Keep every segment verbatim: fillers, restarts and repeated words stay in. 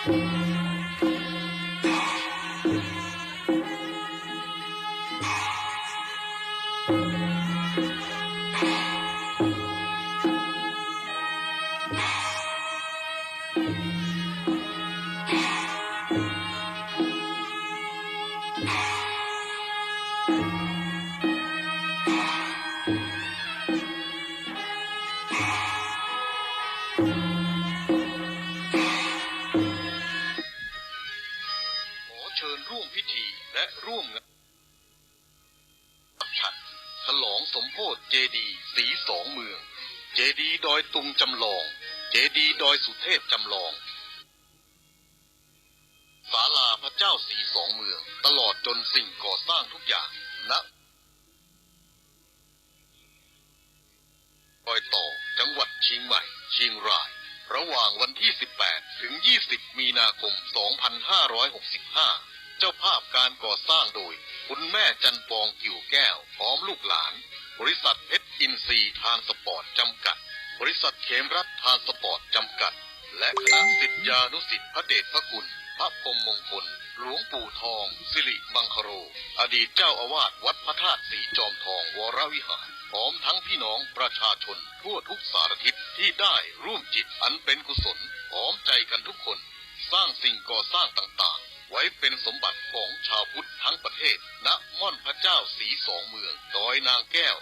ขอเชิญร่วมพิธีและร่วมงานฉัตรฉลองสมโภชเจดีย์ศรีสองเมือง เจดีย์ดอยตุงจำลอง เจดีย์ดอยสุเทพจำลอง ศาลาพระเจ้าศรีสองเมือง ตลอดจนสิ่งก่อสร้างทุกอย่าง ณ รอยต่อ จังหวัดเชียงใหม่ เชียงราย ระหว่างวันที่ สิบแปด ถึง ยี่สิบ มีนาคม สองพันห้าร้อยหกสิบห้า เจ้าภาพการก่อสร้างโดย คุณแม่จันทร์ปอง กิ่วแก้ว พร้อมลูกหลาน บริษัทเพชรอินทรีย์ทรานสปอร์ต จำกัด บริษัทเขมรัตน์ทรานสปอร์ต จำกัด และคณะศิษยานุศิษย์พระเดชพระคุณ พระพรหมมงคล หลวงปู่ทอง สิริมังคโร อดีตเจ้าอาวาสวัดพระธาตุศรีจอมทองวรวิหาร พร้อมทั้งพี่น้องประชาชนทั่วทุกสารทิศที่ได้ร่วมจิตอันเป็นกุศล พร้อมใจกันทุกคน สร้างสิ่งก่อสร้างต่างๆ ไว้เป็นสมบัติของชาวพุทธทั้งประเทศ ณ ม่อนพระเจ้าศรีสองเมือง ดอยนางแก้ว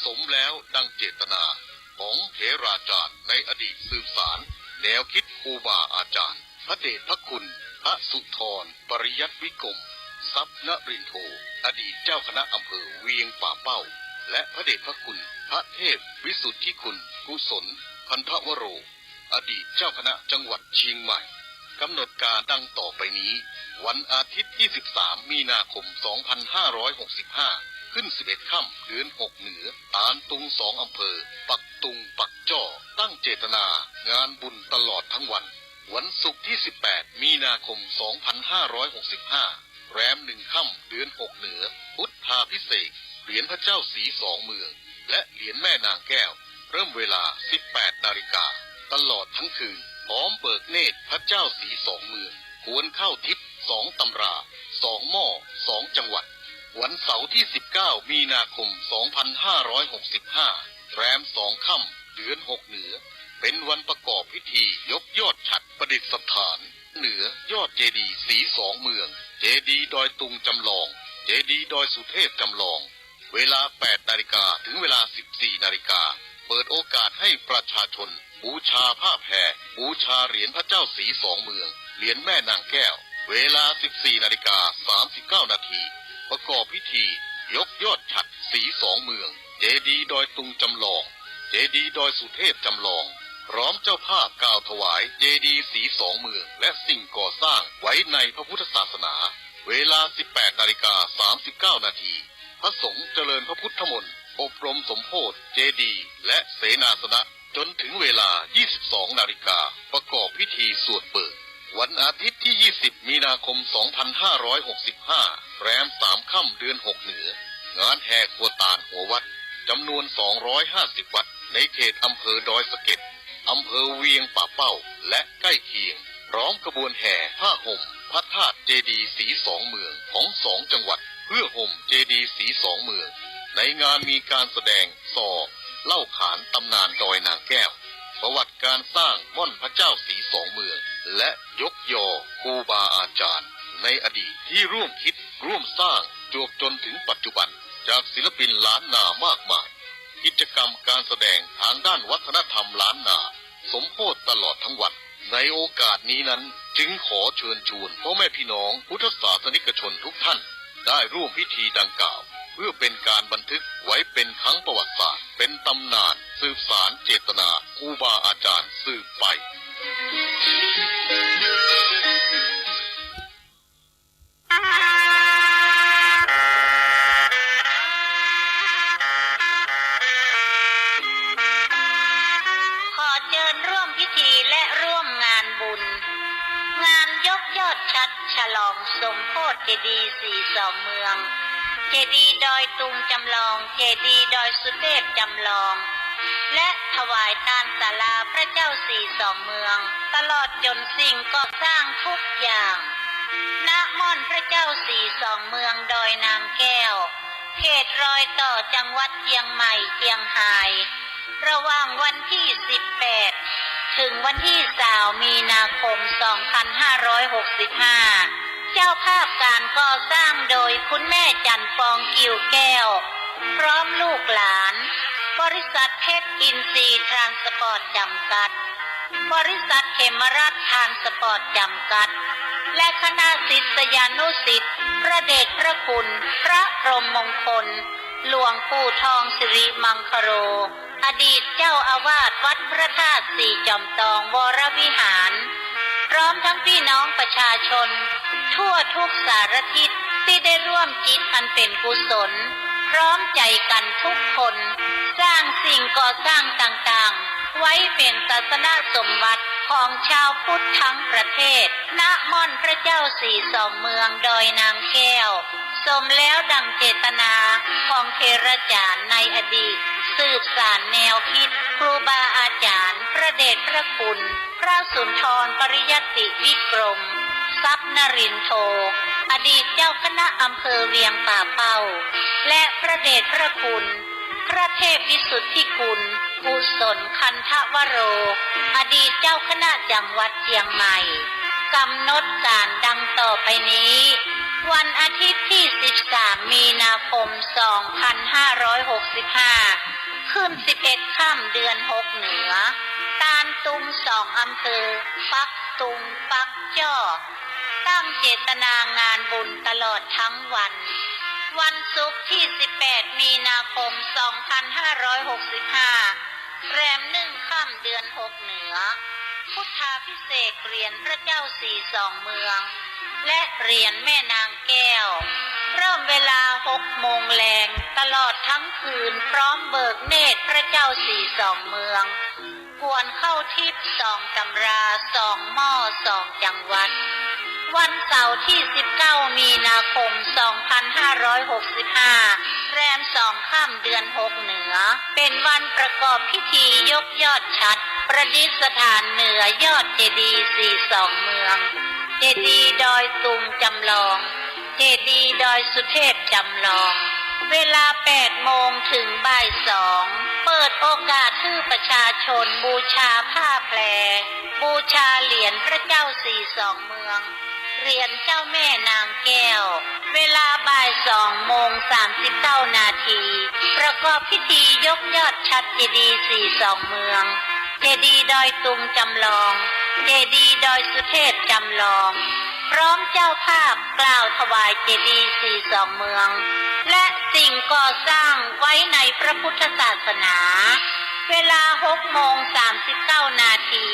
สมแล้วดังเจตนาของเถราจารย์ในอดีต สืบสานแนวคิดครูบาอาจารย์ พระเดชพระคุณ พระสุธร ปริยัติวิกรม ทรัพย์นรินโท อดีตเจ้าคณะอำเภอเวียงป่าเป้า และพระเดชพระคุณ พระเทพวิสุทธิคุณ กุศล พันธวโร อดีตเจ้าคณะจังหวัดเชียงใหม่ กำหนดการดังต่อไปนี้ วันอาทิตย์ที่ สิบสาม มีนาคม สองพันห้าร้อยหกสิบห้า ขึ้น สิบเอ็ด ค่ำ เดือนหก เหนือ ตานตุง สอง อำเภอ ปักตุง ปักจ้อ ตั้งเจตนา งานบุญตลอดทั้งวัน วันศุกร์ที่ สิบแปด มีนาคม สองพันห้าร้อยหกสิบห้า แรม หนึ่ง ค่ำ เดือนหก เหนือ พุทธาภิเษก เหรียญพระเจ้าศรีสองเมือง และเหรียญแม่นางแก้ว เริ่มเวลา สิบแปด นาฬิกา ตลอดทั้งคืน พร้อมเบิกเนตรพระเจ้าศรีสองเมือง ควรเข้าทิพย์ สอง ตำรา สอง หม้อ สอง จังหวัด วันเสาร์ที่ สิบเก้า มีนาคม สองพันห้าร้อยหกสิบห้า แรม สอง ค่ำ เดือนหก เหนือ เป็นวันประกอบพิธียกยอดฉัตรประดิษฐาน เหนือยอดเจดีย์ศรีสองเมือง เจดีย์ดอยตุงจำลอง เจดีย์ดอยสุเทพจำลอง เวลา แปด นาฬิกา ถึงเวลา สิบสี่ นาฬิกา เปิดโอกาสให้ประชาชน บูชาผ้าแพร บูชาเหรียญพระเจ้าศรีสองเมือง เหรียญแม่นางแก้ว เวลา สิบสี่ นาฬิกา สามสิบเก้า นาที ประกอบพิธียกยอดฉัตรศรีสองเมือง เจดีย์ดอยตุงจำลอง เจดีย์ดอยสุเทพจำลอง พร้อมเจ้าภาพกล่าวถวายเจดีย์ศรีสองเมือง และสิ่งก่อสร้างไว้ในพระพุทธศาสนา เวลา สิบแปด นาฬิกา สามสิบเก้า นาที พระสงฆ์เจริญพระพุทธมนต์ อบรมสมโภชเจดีย์ และเสนาสนะ จนถึงเวลา ยี่สิบสอง นาฬิกา ประกอบพิธีสวดเบิก วันอาทิตย์ที่ ยี่สิบ มีนาคม สองพันห้าร้อยหกสิบห้า แรม สาม ค่ำ เดือนหก เหนือ งานแห่ครัวตาลหัววัด จำนวน สองร้อยห้าสิบ วัด ในเขตอำเภอดอยสะเก็ด อำเภอเวียงป่าเป้า และใกล้เคียง พร้อมขบวนแห่ผ้าห่มพระธาตุเจดีย์ศรีสองเมืองของสองจังหวัด เพื่อห่มเจดีย์ศรีสองเมือง ในงานมีการแสดงซอ เล่าขานตำนานดอยนางแก้ว ประวัติการสร้างม่อนพระเจ้าศรีสองเมือง และยกยอครูบาอาจารย์ในอดีตที่ร่วมคิดร่วมสร้างจวบจนถึงปัจจุบัน จากศิลปินล้านนามากมาย กิจกรรมการแสดงทางด้านวัฒนธรรมล้านนา สมโภชตลอดทั้งวัน ในโอกาสนี้นั้น จึงขอเชิญชวนพ่อแม่พี่น้องพุทธศาสนิกชนทุกท่าน ได้ร่วมพิธีดังกล่าว เพื่อเป็นการบันทึกไว้เป็นครั้งประวัติศาสตร์ เป็นตำนานสืบสานเจตนาครูบาอาจารย์สืบไป ขอเจิญร่วมพิธีและร่วมงานบุญ งานยกยอดฉัตรฉลองสมโภชเจดีย์ศรีสองเมือง เจดีย์ดอยตุงจำลอง เจดีย์ดอยสุเทพจำลอง และถวายตานศาลาพระเจ้าสี่สองเมือง ตลอดจ๋นสิ่งก่อสร้างทุกอย่าง ณ ม่อนพระเจ้าสี่สองเมืองดอยนางแก้ว เขตรอยต่อจังหวัดเจียงใหม่เจียงฮาย ระหว่างวันตี้สิบแปด เถิงวันตี้ซาว มีนาคม สองพันห้าร้อยหกสิบห้า เจ้าภาพก๋านก่อสร้างโดยคุณแม่จันทร์ฟอง กิ่วแก้ว พร้อมลูกหลาน บริษัทเพชรอินทรีย์ทรานสปอร์ตจำกัด บริษัทเขมรัตน์ทรานสปอร์ตจำกัด และคณะศิษยานุศิษย์พระเดชพระคุณพระพรหมมงคล หลวงปู่ทองสิริมังคโล อดีตเจ้าอาวาสวัดพระธาตุสี่จอมตองวรวิหาร พร้อมทั้งพี่น้องประชาชนทั่วทุกสารทิศตี้ได้ร่วมจิตอันเป๋นกุศล พร้อมใจ๋กั๋นทุกคน สร้างสิ่งก่อสร้างต่างๆ ไว้เป๋นศาสนสมบัติของจาวพุทธทั้งประเทศ ณ ม่อนพระเจ้าสี่สองเมืองดอยนางแก้ว สมแล้วดั่งเจตนาของเถราจ๋ารย์ในอดีต สืบสานแนวคิดครูบาอาจ๋ารย์พระเดชพระคุณ พระสุนทรปริยัตติวิกรม ทรัพย์นรินโท อดีตเจ้าคณะอำเภอเวียงป่าเป้า และพระเดชพระคุณ พระเทพวิสุทธิคุณ กุศลคันธวโร อดีตเจ้าคณะจังหวัดเจียงใหม่ ก๋ำหนดก๋านดังต่อไปนี้ วันอาทิตย์ตี้สิบสาม มีนาคม สองพันห้าร้อยหกสิบห้า ขึ้นสิบเอ็ดค่ำเดือนหกเหนือ ตานตุงสองอำเภอ ปักตุง ปักจ้อ ตั้งเจตนางานบุญตลอดทั้งวัน วันศุกร์ตี้สิบแปด มีนาคม สองพันห้าร้อยหกสิบห้า แรมหนึ่งค่ำเดือนหกเหนือ พุทธาภิเษกเหรียญพระเจ้าสี่สองเมือง และเหรียญแม่นางแก้ว เริ่มเวลาหกโมงแลง ตลอดทั้งคืน พร้อมเบิกเนตรพระเจ้าสี่สองเมือง ควรเข้าทิพย์สองตำรา สองหม้อ สองจังหวัด วันเสาร์ตี้สิบเก้า มีนาคม สองพันห้าร้อยหกสิบห้า แรมสองค่ำเดือนหกเหนือ เป๋นวันประกอบพิธียกยอดฉัตร ประดิษฐานเหนือยอดเจดีย์สี่สองเมือง เจดีย์ดอยตุงจำลอง เจดีย์ดอยสุเทพจำลอง เวลาแปดโมงเถิงบ่ายสอง เปิดโอกาสหื้อประชาชนบูชาผ้าแพล บูชาเหรียญพระเจ้าสี่สองเมือง เหรียญเจ้าแม่นางแก้ว เวลาบ่ายสองโมงสามสิบเก้านาที ประกอบพิธียกยอดฉัตรเจดีย์สี่สองเมือง เจดีย์ดอยตุงจำลอง เจดีย์ดอยสุเทพจำลอง พร้อมเจ้าภาพกล่าวถวายเจดีย์สี่สองเมือง และสิ่งก่อสร้างไว้ในพระพุทธศาสนา เวลาหกโมงสามสิบเก้านาที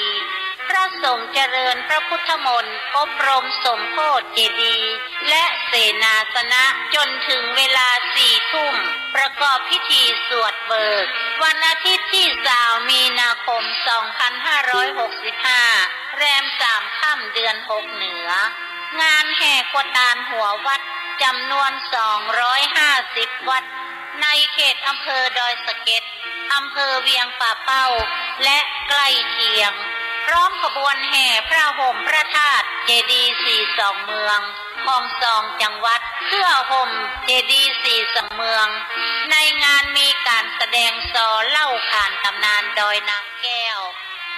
พระสงฆ์เจริญพระพุทธมนต์ อบรมสมโภชน์เจดีย์ และเสนาสนะ จ๋นเถิงเวลาสี่ทุ่ม ประกอบพิธีสวดเบิก วันอาทิตย์ตี้ซาว มีนาคม สองพันห้าร้อยหกสิบห้า แรมสามค่ำเดือนหกเหนือ งานแห่ครัวตานหัววัดจ๋ำนวนสองร้อยห้าสิบวัตต์ ในเขตอำเภอดอยสะเก็ด อำเภอเวียงป่าเป้า และใกล้เคียง พร้อมขบวนแห่พระโหมพระธาตุเจดีย์สี่สองเมือง ของสองจังหวัด เพื่อโหมเจดีย์สี่สองเมือง ในงานมีก๋านแสดงซอเล่าขานต๋ำนานดอยนางแก้ว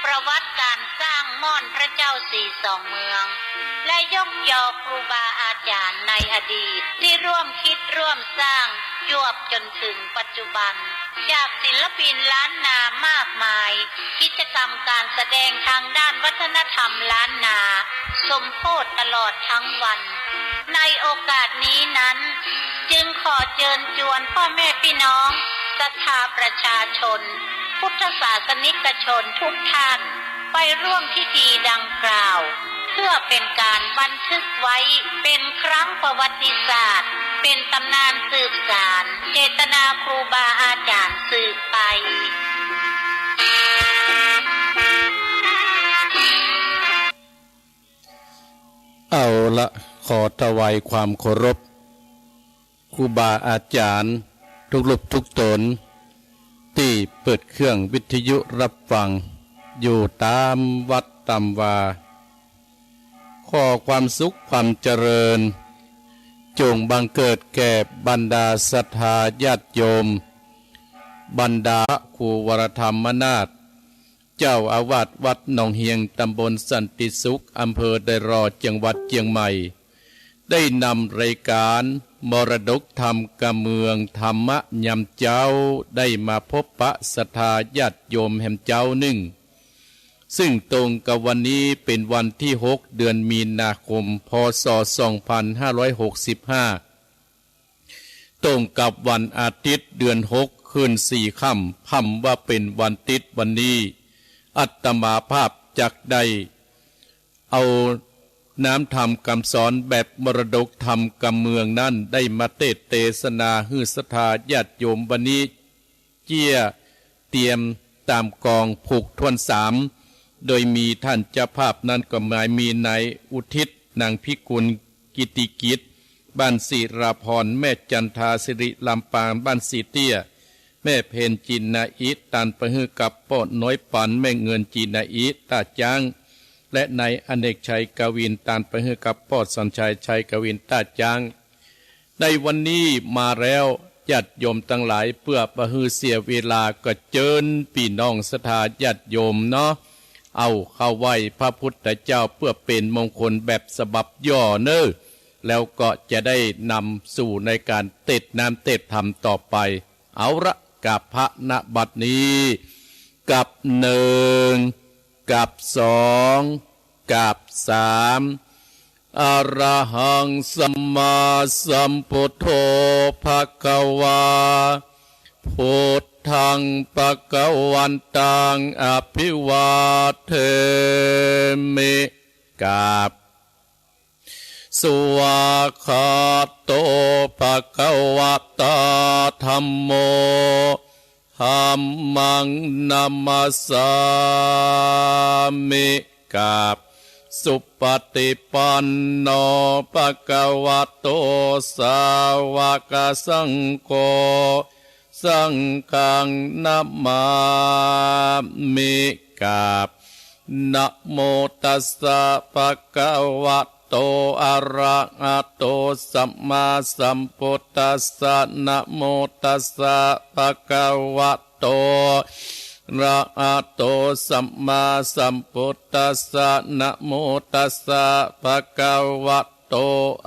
ประวัติก๋านสร้างม่อนพระเจ้าสี่สองเมือง และยกยอครูบาอาจ๋ารย์ในอดีตตี้ร่วมคิดร่วมสร้างจวบจ๋นเถิงปัจจุบัน จากศิลปินล้านนามากมาย กิจกรรมก๋านแสดงตางด้านวัฒนธรรมล้านนา สมโภชน์ตลอดทั้งวัน ในโอกาสนี้นั้น จึงขอเจิญจวนป้อแม่ปี้น้อง ศรัทธาประชาชน พุทธศาสนิกชนทุกท่าน ไปร่วมพิธีดังกล่าว เพื่อเป๋นก๋านบันทึกไว้เป๋นครั้งประวัติศาสตร์ เป๋นต๋ำนานสืบสาน เจตนาครูบาอาจ๋ารย์สืบไป เอาละ ขอถวายความเคารพ ครูบาอาจ๋ารย์ทุกรูปทุกต๋น ตี้เปิดเครื่องวิทยุฮับฟังอยู่ต๋ามวัดต๋ามวา ขอความสุขความเจริญ จงบังเกิดแก่บรรดาศรัทธาญาติโยม บรรดาครูวรธรรมนาถ เจ้าอาวาสวัดหนองเฮียง ตำบลสันติสุข อำเภอดอยหล่อ จังหวัดเจียงใหม่ ได้นำรายก๋านมรดกธรรมกำเมืองธรรมะยามเจ๊า ได้มาพบปะศรัทธาญาติโยมแหมเจ๊านึ่ง ซึ่งตรงกับวันนี้เป๋นวันตี้หก เดือนมีนาคม พ.ศ. สองพันห้าร้อยหกสิบห้า ตรงกับวันอาทิตย์ เดือนหก คืนสี่ค่ำ พร่ำว่าเป๋นวันติดวันนี้ อาตมาภาพจักได้เอาน้ำธรรมกำสอนแบบมรดกธรรมกำเมืองนั้น ได้มาเตสน์เตสนาหื้อศรัทธาญาติโยมวันนี้ เจียเตียมต๋ามกองผูกถ้วนสาม โดยมีต้านเจ้าภาพนั้นก็หมายมีนายอุทิศ นางพิกุล กิตติกิจ บ้านศิลาภรณ์ แม่จันทา สิริลำปาง บ้านสีเตี้ย แม่เพ็ญ จินนาอิ ตานไปหื้อกับป้อน้อยปัน แม่เงิน จินนาอิ ต้าจ๊าง และนายอเนกชัย กวิน ตานไปหื้อกับป้อสอนชัย ชัยกวิน ต้าจ๊าง ในวันนี้มาแล้ว ญาติโยมตังหลาย เปื้อบ่หื้อเสียเวลา ก็เจิญปี้น้องศรัทธาญาติโยมเนาะ เอาเข้าไหว้พระพุทธเจ้า เปื้อเป๋นมงคลแบบฉบับย่อเน่อ แล้วก็จะได้นำสู่ในก๋านเตสน์น้ำเตสน์ธรรมต่อไป เอาละ กราบพระ ณ บัดนี้ กราบหนึ่ง กราบสอง กราบสาม อะระหัง สัมมาสัมพุทโธ ภะคะวา พุทธัง ภะคะวันตัง อะภิวาเทมิ กราบ สวากขาโต ภะคะวะตา ธัมโม ธัมมัง นะมัสสามิ กราบ สุปฏิปันโน ภะคะวะโต สาวกสังโฆ สังฆัง นะมามิ กราบ นะโมตัสสะ ภะคะวะโต อะระหะโต สัมมาสัมพุทธัสสะ นะโมตัสสะ ภะคะวะโต อะระหะโต สัมมาสัมพุทธัสสะ นะโมตัสสะ ภะคะวะโต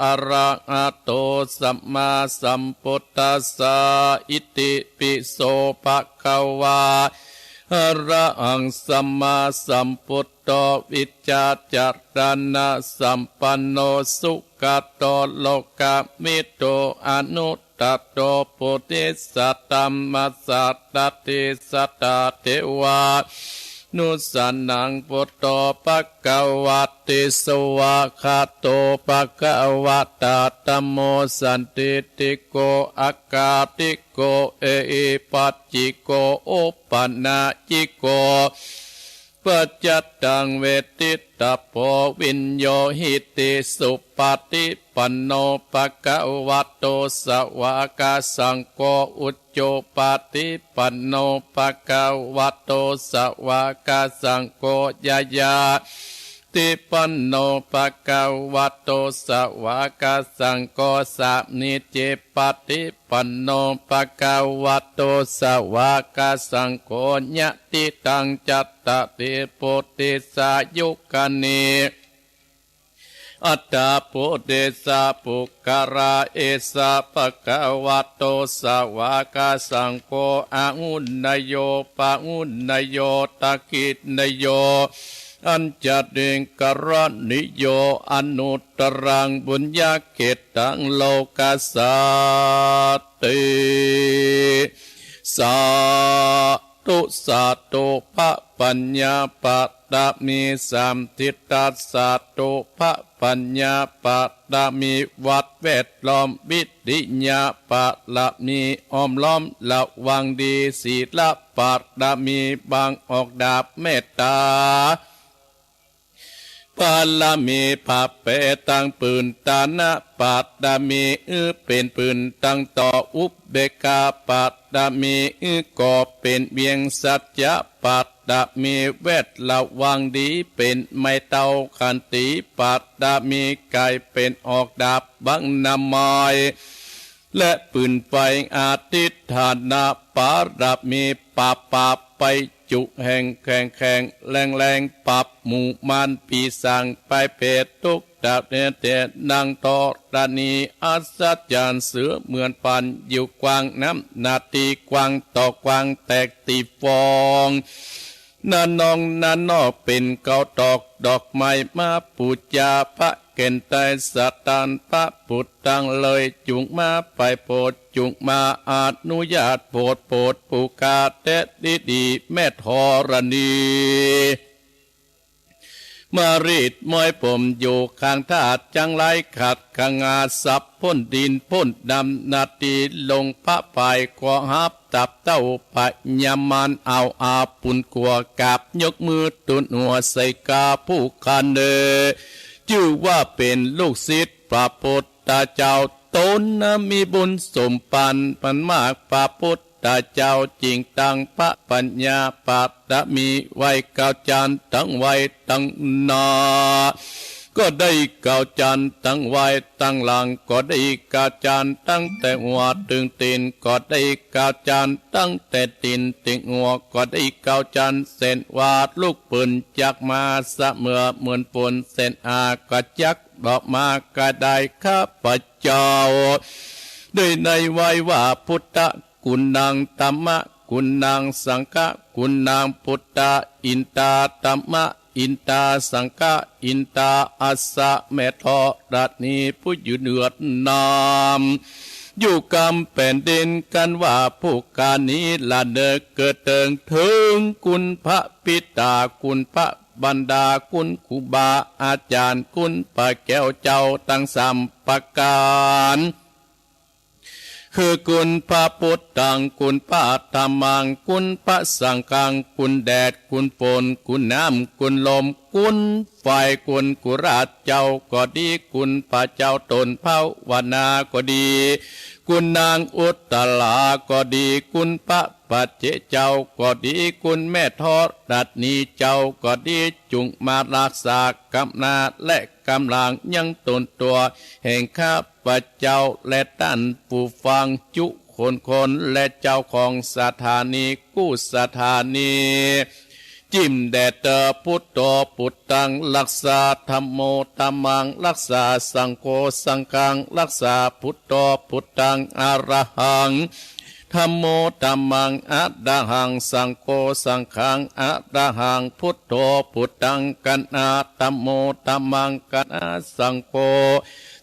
อะระหะโต สัมมาสัมพุทธัสสะ อิติปิโส ภะคะวา อะระหัง สัมมาสัมพุทโธ วิชชาจารณะสัมปันโน สุขะโต โลกะมิตโต อนุตตะโต ปุริสะธัมมะสะดาติ สัตตาเทวานุสสานัง พุทโธ ภะคะวะติ สวากขาโต ภะคะวะตา ธัมโม สันทิฏฐิโก อะกาลิโก เอหิปัสสิโก โอปะนายิโก ปัจจัตตัง เวทิตตะโพ วิญโญหิติ สุปฏิปันโน ภะคะวะโต สวากขาสังโฆ อุจุปฏิปันโน ภะคะวะโต สวากขาสังโฆ ญาญาติปันโน ภะคะวะโต สวากขาสังโฆ สามีจิปฏิปันโน ภะคะวะโต สวากขาสังโฆ ยะติตัง จัตตาริ ปุริสายุคานิ อัตถะ ปุริสะปุคคละ เอสะ ภะคะวะโต สวากขาสังโฆ อาหุเนยโย ปะหุเนยโย ทักขิเนยโย อัญชลิงกะระณิโย อนุตตรัง ปุญญะเขตตัง โลกัสสาติ สาธุ สาธุ พระปัญญาบารมีสามทิศ สาธุ พระปัญญาบารมีวัดแวดล้อม วิริยะบารมีอ้อมล้อมระวังดี ศีลบารมีบังออกดาบเมตตา พ ปารมีประเภทตัง ปืนตะนะปารมี เป๋นปืนตังต่อ อุเบกขาปารมี ก็เป๋นเวียง สัจจะปารมี แวดระวังดี เป๋นไม้เต้า ขันติปารมี ก๋ายเป๋นออกดาบบังหน้าไม้ และปืนไฟ อธิฏฐานะปารมี ปราบปราบไปจุแห่งแข็งแข็งแรงแรง ปราบหมู่มารปีศาจไปเปรตทุกตระเนเต นังธรณีอัศจรรย์ เสมือนปานอยู่กว้าง น้ำหน้าตี้กว้างต่อกว้าง แตกตี้ฟอง นาน้องนานอก เป๋นเก้าดอกดอกไม้ มาปู๋จาพระแก่นไตร สถานพระพุทธังเลย จุ่งมาไปโผด จุ่งมาอนุญาตโผด โผดผู้ข้าแต๊ดีดี แม่ธรณี มารีดม้อยผมอยู่ข้างธาตุ จั่งไร้ขัดขงา สับพ่นดินพ่นดำ หน้าตี้ลงพระปาย ขอฮับตับเต้าพญามาร เอาอาปุญกัว กราบยกมือตูนหัว ใส่ข้าผู้ข้าเน่อ จื้อว่าเป๋นลูกศิษย์พระพุทธเจ้า ตนนะมีบุญสมปาน ปันมาก พระพุทธเจ้าจึ่งตั้งพระปัญญาปารมี ไหว้เก้าจันตังไหว้ตังหน้า ก็ได้เก้าจันตังไหว้ตังหลัง ก็ได้เก้าจันตั้งแต่หัวเถิงตี๋น ก็ได้เก้าจันตั้งแต่ตี๋นเถิงหัว ก็ได้เก้าจันเส้นว่า ลูกปืนจักมา เสมือนเหมือนฝนเส้นอากาศจัก บอกมาก็ได้ ข้าพเจ้า โดยในไหว้ว่า พุทธกุณัง ธัมมกุณัง สังฆกุณัง พุทธาอินตา ธัมมะอินตา สังฆะอินตา อัสสะ แม่ธรณีผู้อยู่เหนือน้ำ อยู่กำแผ่นดิน กันว่าผู้ข้านี้ละเนิกเกิดเถิง เถิงคุณพระปิตา คุณพระบรรดา คุณครูบาอาจารย์ คุณพระแก้วเจ้าตังสามประก๋าน คือคุณพระพุทธัง คุณพระธัมมัง คุณพระสังฆัง คุณแดด คุณฝน คุณน้ำ คุณลม คุณไฟ คุณกุราชเจ้าก็ดี คุณพระเจ้าตนภาวนาก็ดี คุณนางอุตตราก็ดี คุณพระปัจเจกเจ้าก็ดี คุณแม่ธรณีเจ้าก็ดี จุ่งมารักษากำนาและกำลังยังตนตั๋วแห่งข้าพเจ้าและต้านผู้ฟังจุคนคน และเจ้าของสถานีกู้สถานี จิ่มแด่เตอ พุทโธ พุทธัง รักษา ธัมโม ธัมมัง รักษา สังโฆ สังฆัง รักษา พุทโธ พุทธัง อะระหัง ธัมโม ธัมมัง อะระหัง สังโฆ สังฆัง อะระหัง พุทโธ พุทธัง กะนา ธัมโม ธัมมัง กะนา สังโฆ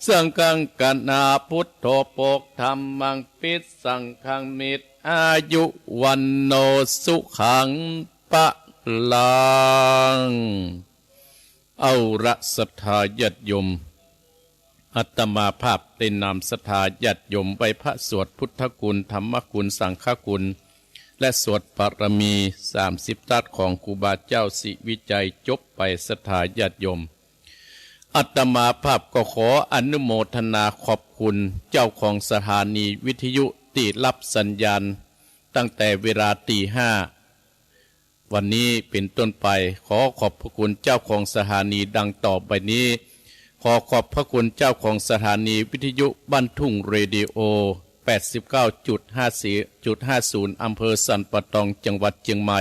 สังฆัง กะนา พุทโธ ปก ธัมมัง ปิ สังฆัง มิตร อายุ วัณโณ สุขัง พลัง เอาละ ศรัทธาญาติโยม อาตมาภาพได้นำศรัทธาญาติโยมไหว้พระสวดพุทธคุณ ธรรมคุณ สังฆคุณ และสวดบารมีสามสิบทัศน์ของครูบาเจ้าศรีวิชัยจบไป ศรัทธาญาติโยม อาตมาภาพก็ขออนุโมทนาขอบคุณเจ้าของสถานีวิทยุตี้รับสัญญาณตั้งแต่เวลาตีห้า วันนี้เป๋นต้นไป ขอขอบพระคุณเจ้าของสถานีดังต่อไปนี้ ขอขอบพระคุณเจ้าของสถานีวิทยุบ้านทุ่งเรดิโอ แปดสิบเก้าจุดห้าสี่ จุดห้าศูนย์ อำเภอสันป่าตอง จังหวัดเชียงใหม่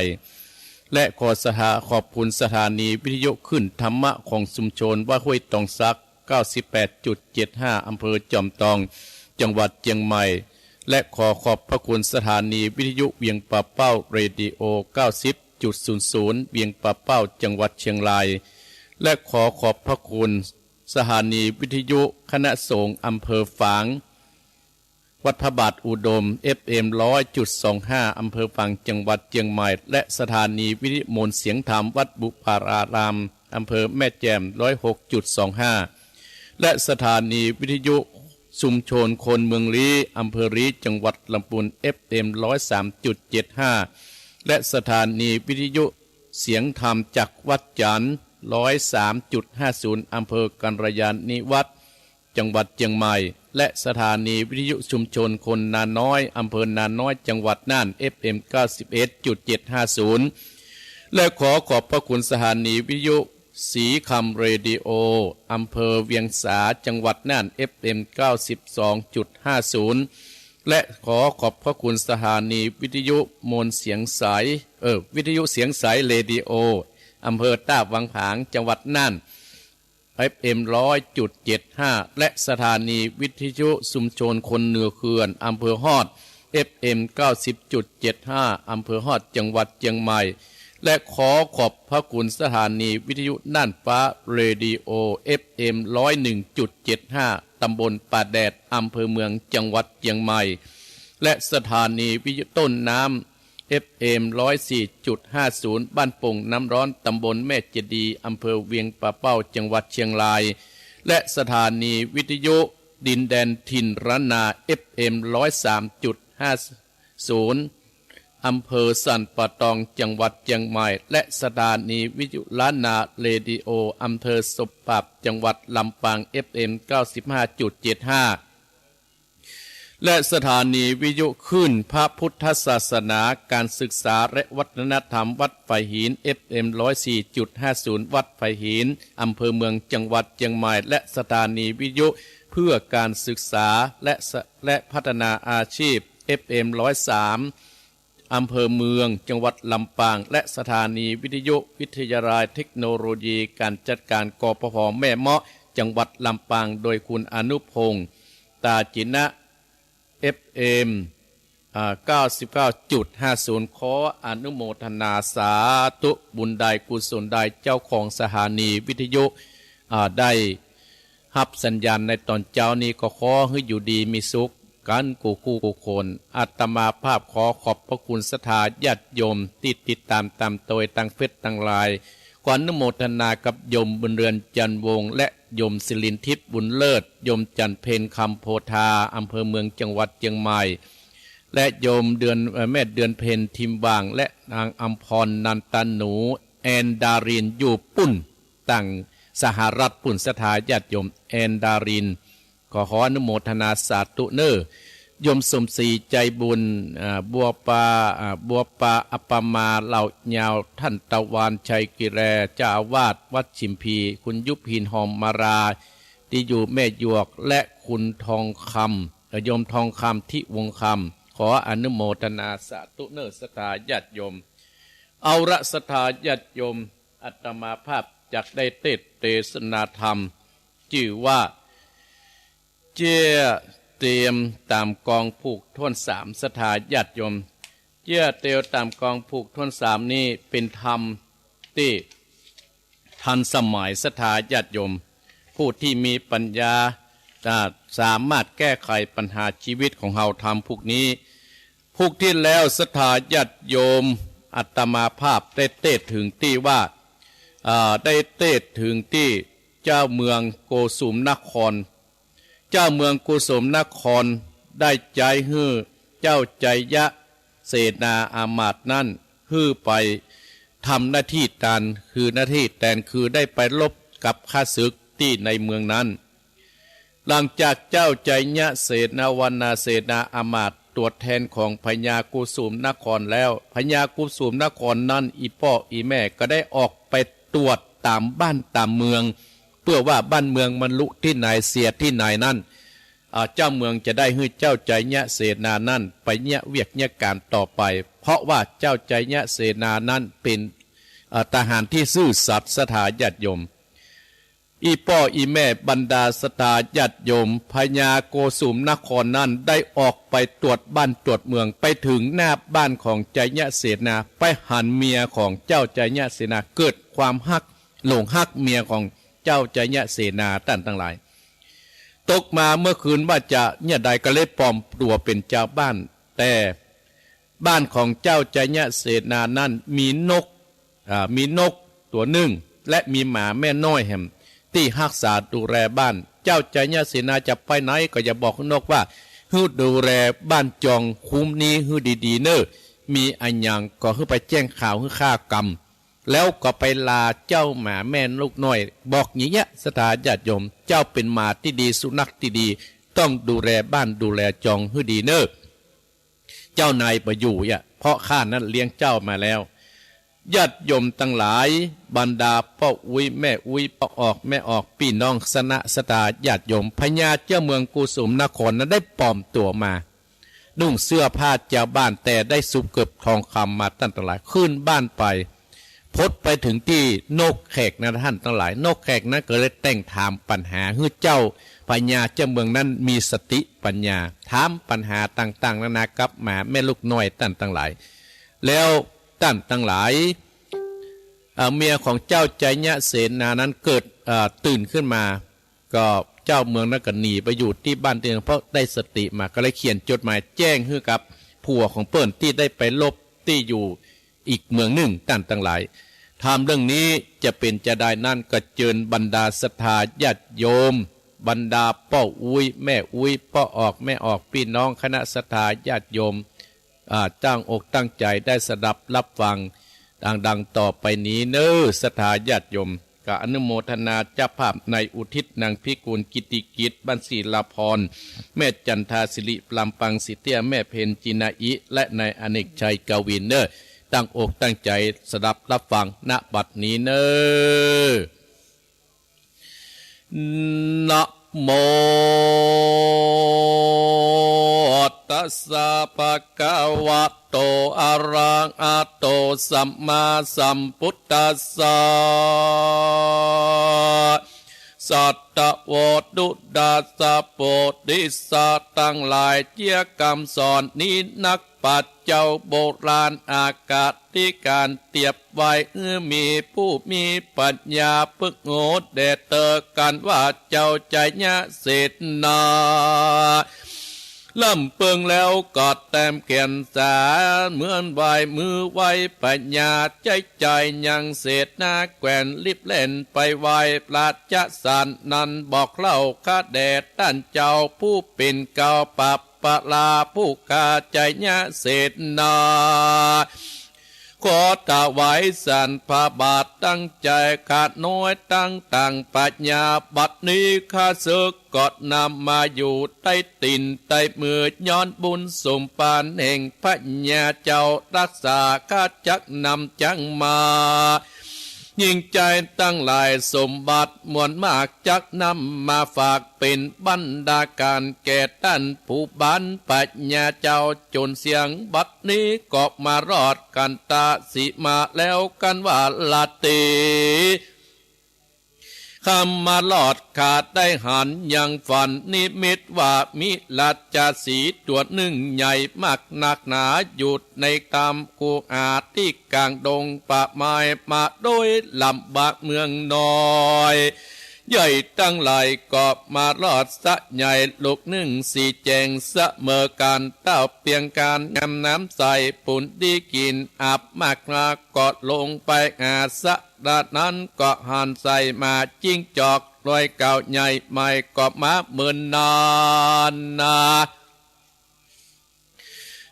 และขอสถา ขอบคุณสถานีวิทยุคลื่นธรรมะของชุมชนวัดห้วยตองสัก เก้าสิบแปดจุดเจ็ดห้า อำเภอจอมตอง จังหวัดเชียงใหม่ และขอขอบพระคุณสถานีวิทยุเวียงป่าเป้า เรดิโอ เก้าสิบจุดศูนย์ศูนย์ เวียงป่าเป้า จังหวัดเชียงราย และขอขอบพระคุณสถานีวิทยุคณะสงฆ์อำเภอฝาง วัดพระบาทอุดม เอฟเอ็ม ร้อยจุดสองห้า อำเภอฝาง จังหวัดเชียงใหม่ และสถานีวิทยุมวลเสียงธรรมวัดบุพาราราม อำเภอแม่แจ่ม ร้อยหกจุดสองห้า และสถานีวิทยุชุมชนคนเมืองลี้ อำเภอลี้ จังหวัดลำพูน เอฟเอ็ม ร้อยสามจุดเจ็ดห้า และสถานีวิทยุเสียงธรรมจากวัดจันทร์ ร้อยสามจุดห้าศูนย์ อำเภอกัลยาณิวัฒน์ จังหวัดเจียงใหม่ และสถานีวิทยุชุมชนคนนาน้อย อำเภอนาน้อย จังหวัดน่าน เอฟเอ็ม เก้าสิบเอ็ดจุดเจ็ดห้าศูนย์ และขอขอบพระคุณสถานีวิทยุสีคำเรดิโอ อำเภอเวียงสา จังหวัดน่าน เอฟเอ็ม เก้าสิบสองจุดห้าศูนย์ และขอขอบพระคุณสถานีวิทยุมวลเสียงใส เออ วิทยุเสียงใสเรดิโอ อำเภอต้าวังผาง จังหวัดน่าน เอฟเอ็ม ร้อยจุดเจ็ดห้า และสถานีวิทยุชุมชนคนเหนือเขื่อน อำเภอฮอด เอฟเอ็ม เก้าสิบจุดเจ็ดห้า อำเภอฮอด จังหวัดเจียงใหม่ และขอขอบพระคุณสถานีวิทยุน่านฟ้าเรดิโอ เอฟเอ็ม ร้อยหนึ่งจุดเจ็ดห้า ตำบลป่าแดด อำเภอเมือง จังหวัดเจียงใหม่ และสถานีวิทยุต้นน้ำ เอฟเอ็ม ร้อยสี่จุดห้าศูนย์ บ้านโป่งน้ำร้อน ตำบลแม่เจดีย์ อำเภอเวียงป่าเป้า จังหวัดเชียงราย และสถานีวิทยุดินแดนถิ่นล้านนา เอฟเอ็ม ร้อยสามจุดห้าศูนย์ อำเภอสันป่าตอง จังหวัดเจียงใหม่ และสถานีวิทยุล้านนาเรดิโอ อำเภอสบปราบ จังหวัดลำปาง เอฟเอ็ม เก้าสิบห้าจุดเจ็ดห้า และสถานีวิทยุคลื่นพระพุทธศาสนา การศึกษาและวัฒนธรรมวัดฝายหิน เอฟเอ็ม ร้อยสี่จุดห้าศูนย์ วัดฝายหิน อำเภอเมือง จังหวัดเจียงใหม่ และสถานีวิทยุเพื่อการศึกษาและส- และพัฒนาอาชีพ เอฟเอ็ม ร้อยสาม อำเภอเมือง จังหวัดลำปาง และสถานีวิทยุวิทยาลัยเทคโนโลยีการจัดการ กปภ แม่เมาะ จังหวัดลำปาง โดยคุณอนุพงษ์ ตาจินะ เอฟเอ็ม อ่า เก้าสิบเก้าจุดห้าศูนย์ ขออนุโมทนาสาธุบุญใดกุศลใด เจ้าของสถานีวิทยุ อ่า ได้ฮับสัญญาณในตอนเจ๊านี้ ก็ขอหื้ออยู่ดีมีสุขกั๋นกู้คู่กู้คน อาตมาภาพขอขอบพระคุณศรัทธาญาติโยมตี้ติดต๋ามต๋ามตวยตางเฟซตางไลน์ ขออนุโมทนากับโยมบุญเรือน จันทร์วงศ์ และโยมศิรินทิพย์ บุญเลิศ โยมจันทร์เพ็ญ คำโพธา อำเภอเมือง จังหวัดเจียงใหม่ และโยมเดือน เอ่อ แม่เดือนเพ็ญ ทิมหว่าง และนางอำพร นันตาหนู แอนดาริน อยู่ปู๊น ตางสหรัฐปู๊น ศรัทธาญาติโยม แอนดาริน ก็ขออนุโมทนาสาธุเน่อ โยมสมศรี ใจบุญ อ่า บัวปา อ่า บัวปา อัปปมา เหล่ายาว ท่านตะวัน ชัยกิแล เจ้าอาวาสวัดชิมพี คุณยุพิน หอมมาลา ตี้อยู่แม่หยวก และคุณทองคำ เอ่อ โยมทองคำ ทิวงศ์คำ ขออนุโมทนาสาธุเน่อศรัทธาญาติโยม เอาละศรัทธาญาติโยม อาตมาภาพจักได้เตสน์เตสนาธรรม จื้อว่า เจียะเตียวต๋ามกองผูกถ้วนสาม ศรัทธาญาติโยม เจียะเตียวต๋ามกองผูกถ้วนสามนี้เป๋นธรรมตี้ทันสมัย ศรัทธาญาติโยม ผู้ตี้มีปัญญา อ่า สามารถแก้ไขปัญหาชีวิตของเฮา ธรรมผูกนี้ ผูกตี้แล้วศรัทธาญาติโยม อาตมาภาพได้เตสน์เถิงตี้ว่า อ่า ได้เตสน์เถิงตี้เจ้าเมืองโกสุมนคร เจ้าเมืองโกสุมนครได้ใจ๊หื้อเจ้าไชยเสนาอามาตย์นั้นหื้อไปทำหน้าตี้แตน คือหน้าตี้แตน คือได้ไปรบกับข้าศึกตี้ในเมืองนั้น หลังจากเจ้าไชยเสนาวนาเสนาอามาตย์ ตั๋วแตนของพญาโกสุมนครแล้ว พญาโกสุมนครนั้น อี่ป้ออี่แม่ก็ได้ออกไปตรวจต๋ามบ้านต๋ามเมือง เปื้อว่าบ้านเมืองมันลุตี้ไหนเสียตี้ไหนนั้น อ่า เจ้าเมืองจะได้หื้อเจ้าไชยเสนานั้นไปเยียะเวียกเยียะก๋านต่อไป เพราะว่าเจ้าไชยเสนานั้นเป๋น อ่า ทหารตี้ซื่อสัตย์ ศรัทธาญาติโยม อี่ป้ออี่แม่บรรดาศรัทธาญาติโยม พญาโกสุมนครนั้นได้ออกไปตรวจบ้านตรวจเมือง ไปเถิงหน้าบ้านของไชยเสนา ไปหันเมียของเจ้าไชยเสนา เกิดความฮัก หลงฮักเมียของเจ้าไชยเสนา ต้านตังหลาย ตกมาเมื่อคืนว่าจะเยียะใดก็เลยปลอมตั๋วเป๋นจาวบ้าน แต่ บ้านของเจ้าไชยเสนานั้นมีนก อ่า มีนกตั๋วนึ่ง และมีหมาแม่น้อยแหม ตี้ฮักษาดูแลบ้าน เจ้าไชยเสนาจะไปไหนก็จะบอกนกว่า หื้อดูแลบ้านจองคุ้มนี้หื้อดีๆ เน่อ มีอะหยังก็หื้อไปแจ้งข่าวหื้อข้ากำ แล้วก็ไปลาเจ้าหมาแม่ลูกน้อย บอกอย่างเงี้ย ศรัทธาญาติโยม เจ้าเป๋นหมาตี้ดี สุนัขตี้ดี ต้องดูแลบ้านดูแลจองหื้อดีเน่อ เจ้านายบ่อยู่เยียะ เพราะข้านั้นเลี้ยงเจ้ามาแล้ว ญาติโยมตังหลาย บรรดาป้ออุ๊ยแม่อุ๊ย ป้อออกแม่ออก ปี้น้องคณะศรัทธาญาติโยม พญาเจ้าเมืองกุสุมนครนั้นได้ปลอมตั๋วมา นุ่งเสื้อผ้าจาวบ้าน แต่ได้สุบเกือบทองคำมาต้านตังหลาย ขึ้นบ้านไป พอไปเถิงตี้นกแขกนั้นต้านตังหลาย นกแขกนั้นก็เลยแต่งถามปัญหาหื้อเจ้าพญาเจ้าเมืองนั้นมีสติปัญญา ถามปัญหาต่างๆ นานากับหมาแม่ลูกน้อยต้านตังหลาย แล้วต้านตังหลาย เอ่อ เมียของเจ้าไชยเสนานั้นเกิด เอ่อ ตื่นขึ้นมา ก็เจ้าเมืองนั้นก็หนีไปอยู่ตี้บ้านตี้เมือง เพราะได้สติมา ก็เลยเขียนจดหมายแจ้งหื้อกับผัวของเปิ้นตี้ได้ไปรบตี้อยู่อีกเมืองนึ่ง ต้านตังหลาย ถามเรื่องนี้จะเป๋นจาใดนั้น ก็เจิญบรรดาศรัทธาญาติโยม บรรดาป้ออุ๊ยแม่อุ๊ย ป้อออกแม่ออก ปี้น้องคณะศรัทธาญาติโยม อ่า ตั้งอกตั้งใจ๋ได้สดับฮับฟัง ดัง ดังต่อไปนี้เน่อ ศรัทธาญาติโยม ก็อนุโมทนาเจ้าภาพในอุทิศนางพิกูลกิตติกิจ บ้านศิลาพร แม่จันทาสิริ ลำปางสีเตี้ย แม่เพ็ญจินาอิ และนายอเนกชัยกวินเน่อ ตั้งอกตั้งใจ๋สดับฮับฟัง ณ บัดนี้เน่อ นะโม ตัสสะ ภะคะวะโต อะระหะโต สัมมาสัมพุทธัสสะ สัตโว ดุดัสสะ โพธิสัตว์ตังหลาย เจื้อกำสอนนี้นัก ปัจเจ้าโบราณอากาธิการเตียบไว้ หื้อมีผู้มีปัญญาพึกฮู้แด่เต๊อะ กั๋นว่าเจ้าไชยเสนา ลำเปิงแล้วก็แต้มแขนสา เหมือนไหว้มือไหว้พญา ไชยยังเสนาแคว่นรีบแล่นไปไหว้พระเจ้าสันนั้น บอกเล่าข้าแด่ต้านเจ้าผู้เป๋นเกล้า ปรับ ปะลาผู้ข้าไชยเสนา ขอถวายสันพระบาทตั้งใจ๋ ข้าน้อยตังต่างปัญญา บัดนี้ข้าศึกก็นำมาอยู่ใต้ตี๋นใต้มือ ย้อนบุญสมภารแห่งพญาเจ้ารักษา ข้าจักนำจังมา หญิงไชยตังหลายสมบัติมวลมาก จักนำมาฝากเป๋นบรรณาการแก่ต้านผู้บานพญาเจ้า จ๋นเสี้ยงบัดนี้ก็มารอดขันธสีมาแล้ว กั๋นว่าราตรี ค่ำมารอด ข้าได้หันยังฝันนิมิตว่ามีราชสีห์ตั๋วนึ่งใหญ่มากนักหนา อยู่ในต๋ามคูหาตี้ก๋างดงป่าไม้ มาโดยลำบากเมืองน้อย ใหญ่ตังหลายก็มารอดสระใหญ่ลูกนึ่งสีแจ่งเสมอกั๋น เต้าเปียงก๋านงามน้ำใสปูนดีกิ๋น อาบมากนักก็ลงไปหาสระนั้น ก็หันใส่หมาจิ้งจอก รอยเก่าใหญ่ใหม่ก็มาเหมือนนานนา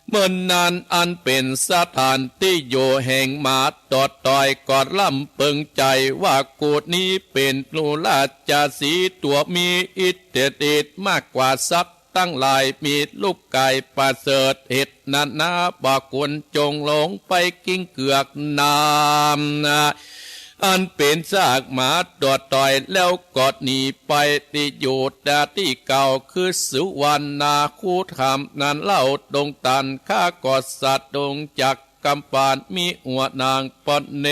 เมินนานอันเป๋นสถานตี้อยู่แห่งหมาตอดตอย ก็ลำเปิงใจ๋ว่ากูนี้เป๋นลูกราชสีห์ตั๋วมีอิทธิฤทธิ์มากกว่าสัตว์ตังหลาย มีลูกก๋ายประเสริฐ เหตุนั้นนาบ่ควรจงหลงไปกิ๋นเกือกน้ำ อันเป๋นซากหมาตอดตอย แล้วก็หนีไปตี้อยู่ตี้เก่า คือสุวรรณคูธรรมนั้นเล่า ดงตันข้าก็สะดุ้งจากกำปาน มีหัวนางปอนเน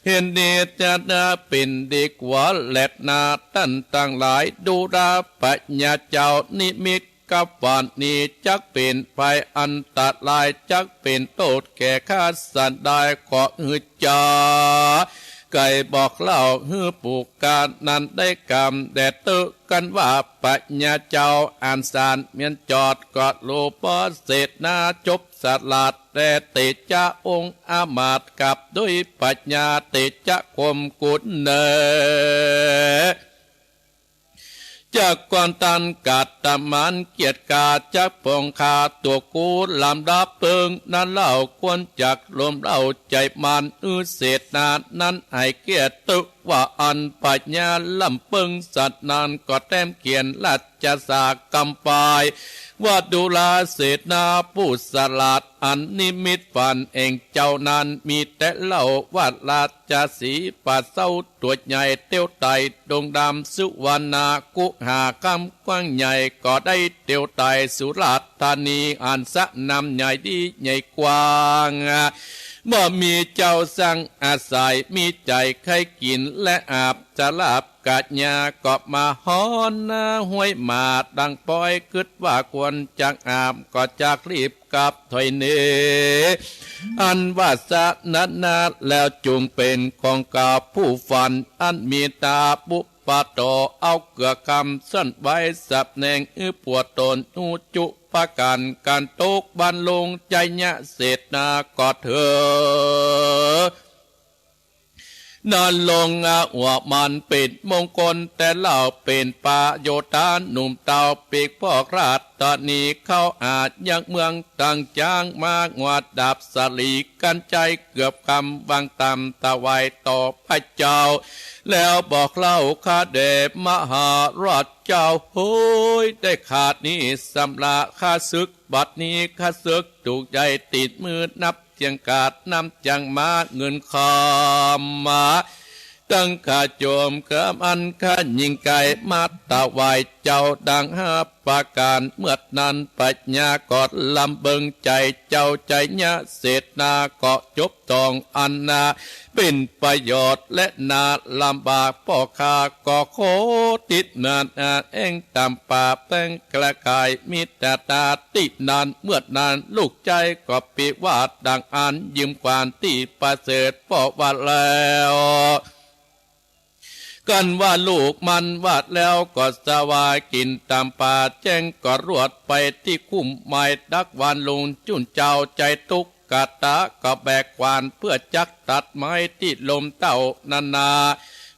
เห็นนี้จะนาเป๋นดีกว่าแลนา ต้านตังหลายดูรา พญาเจ้านิมิต กับวันนี้จักเป๋นภัยอันตราย จักเป๋นโต้ษแก่ข้าสันดาย ขอหื้อจา ไก่บอกเล่าหื้อผู้ข้านั้นได้กำแด่เต๊อะ กั๋นว่าพญาเจ้าอันสานเมียนจอด ก็รู้ป้อเสนาจบสลาด แต่เตจะองค์อำมาตย์กับด้วยพญาเตจะคมกุลเนอ เ จากก่อนตันกาดตะหมานเกียรติกาจักปองคาตั๋วกูลำดับเปิง นั้นเล่าควรจักลมเล่าใจ๋มัน อือเสนานั้นให้เกียรติตึกว่าอันปัญญาล้ำเปิง สัตว์นั้นก็แต้มเขียนราชสากำปาย ว่าดูราเสนาผู้สลาด อันนิมิตฝันแห่งเจ้านั้น มีแต่เล่าว่าราชสีห์ป่าเศร้าตั๋วใหญ่เตี้ยวไต่ดงดำ สุวรรณคูหาคำกว้างใหญ่ ก็ได้เตี้ยวไต่สุราษฎร์ธานี อันสระน้ำใหญ่ดีใหญ่กว้าง บ่มีเจ้าสังอาศัย มีใจ๋ใค่กิ๋นและอาบ จะหลับกะยาก็มาฮ้อนหน้าห้วยหมาดังปอย กึ๊ดว่าควรจักอาบ ก็จักรีบกลับถอยหนี อันว่าสะนั้นนาแล้วจุ่งเป๋นของเก่าผู้ฝัน อันมีตาปุปปาโต เอาเกือกคำซ่อนไว้สับแนง อือปวดต๋นอุจุปการ ก๋านตกบันลงไชยเสนาก็เถอ นั้นลงอาหัวมันเป๋นมงคล แต่เล่าเป๋นปาโยธาหนุ่มเต้าปีกพอกราชธานี เข้าอายังเมืองต่างจาง มางัวดาบสลีกัญชัยเกือบคำ วางต๋ามถวายต่อพระเจ้า แล้วบอกเล่าข้าแด่มหาราชเจ้า โฮ้ย ได้ขาดนี้สำราข้าศึก บัดนี้ข้าศึกถูกใหญ่ติดมือนับ เจียงกาดน้ำจังมาเงินคำมา ตั้งข้าโจมกำอันข้ายิ่งไกล มาถวายเจ้าดังห้าประการ เมื่อนั้นปัญญากอดลำเบิงใจ๋เจ้าไชยเสนา ก็จบต้องอันนา เป๋นประโยชน์และนาลำบาก ป้อข้าก็ขอติดนานาแอ่งต๋ามป่าแป้งกระกาย มีตาตาตินั้น เมื่อนั้นลูกไชยก็ปิวาทดังอัน ยืมขวานตี้ประเสริฐป้อว่าแล้ว กันว่าลูกมันวาดแล้วก็สวายกิ๋นต๋ามป่า แจ้งก็รวดไปตี้คุ้มไม้ดักวานลุงจุนเจ้าไชยตุ๊กตา ก็แบกขวานเปื้อจักตัดไม้ตี้ลมเต้านานา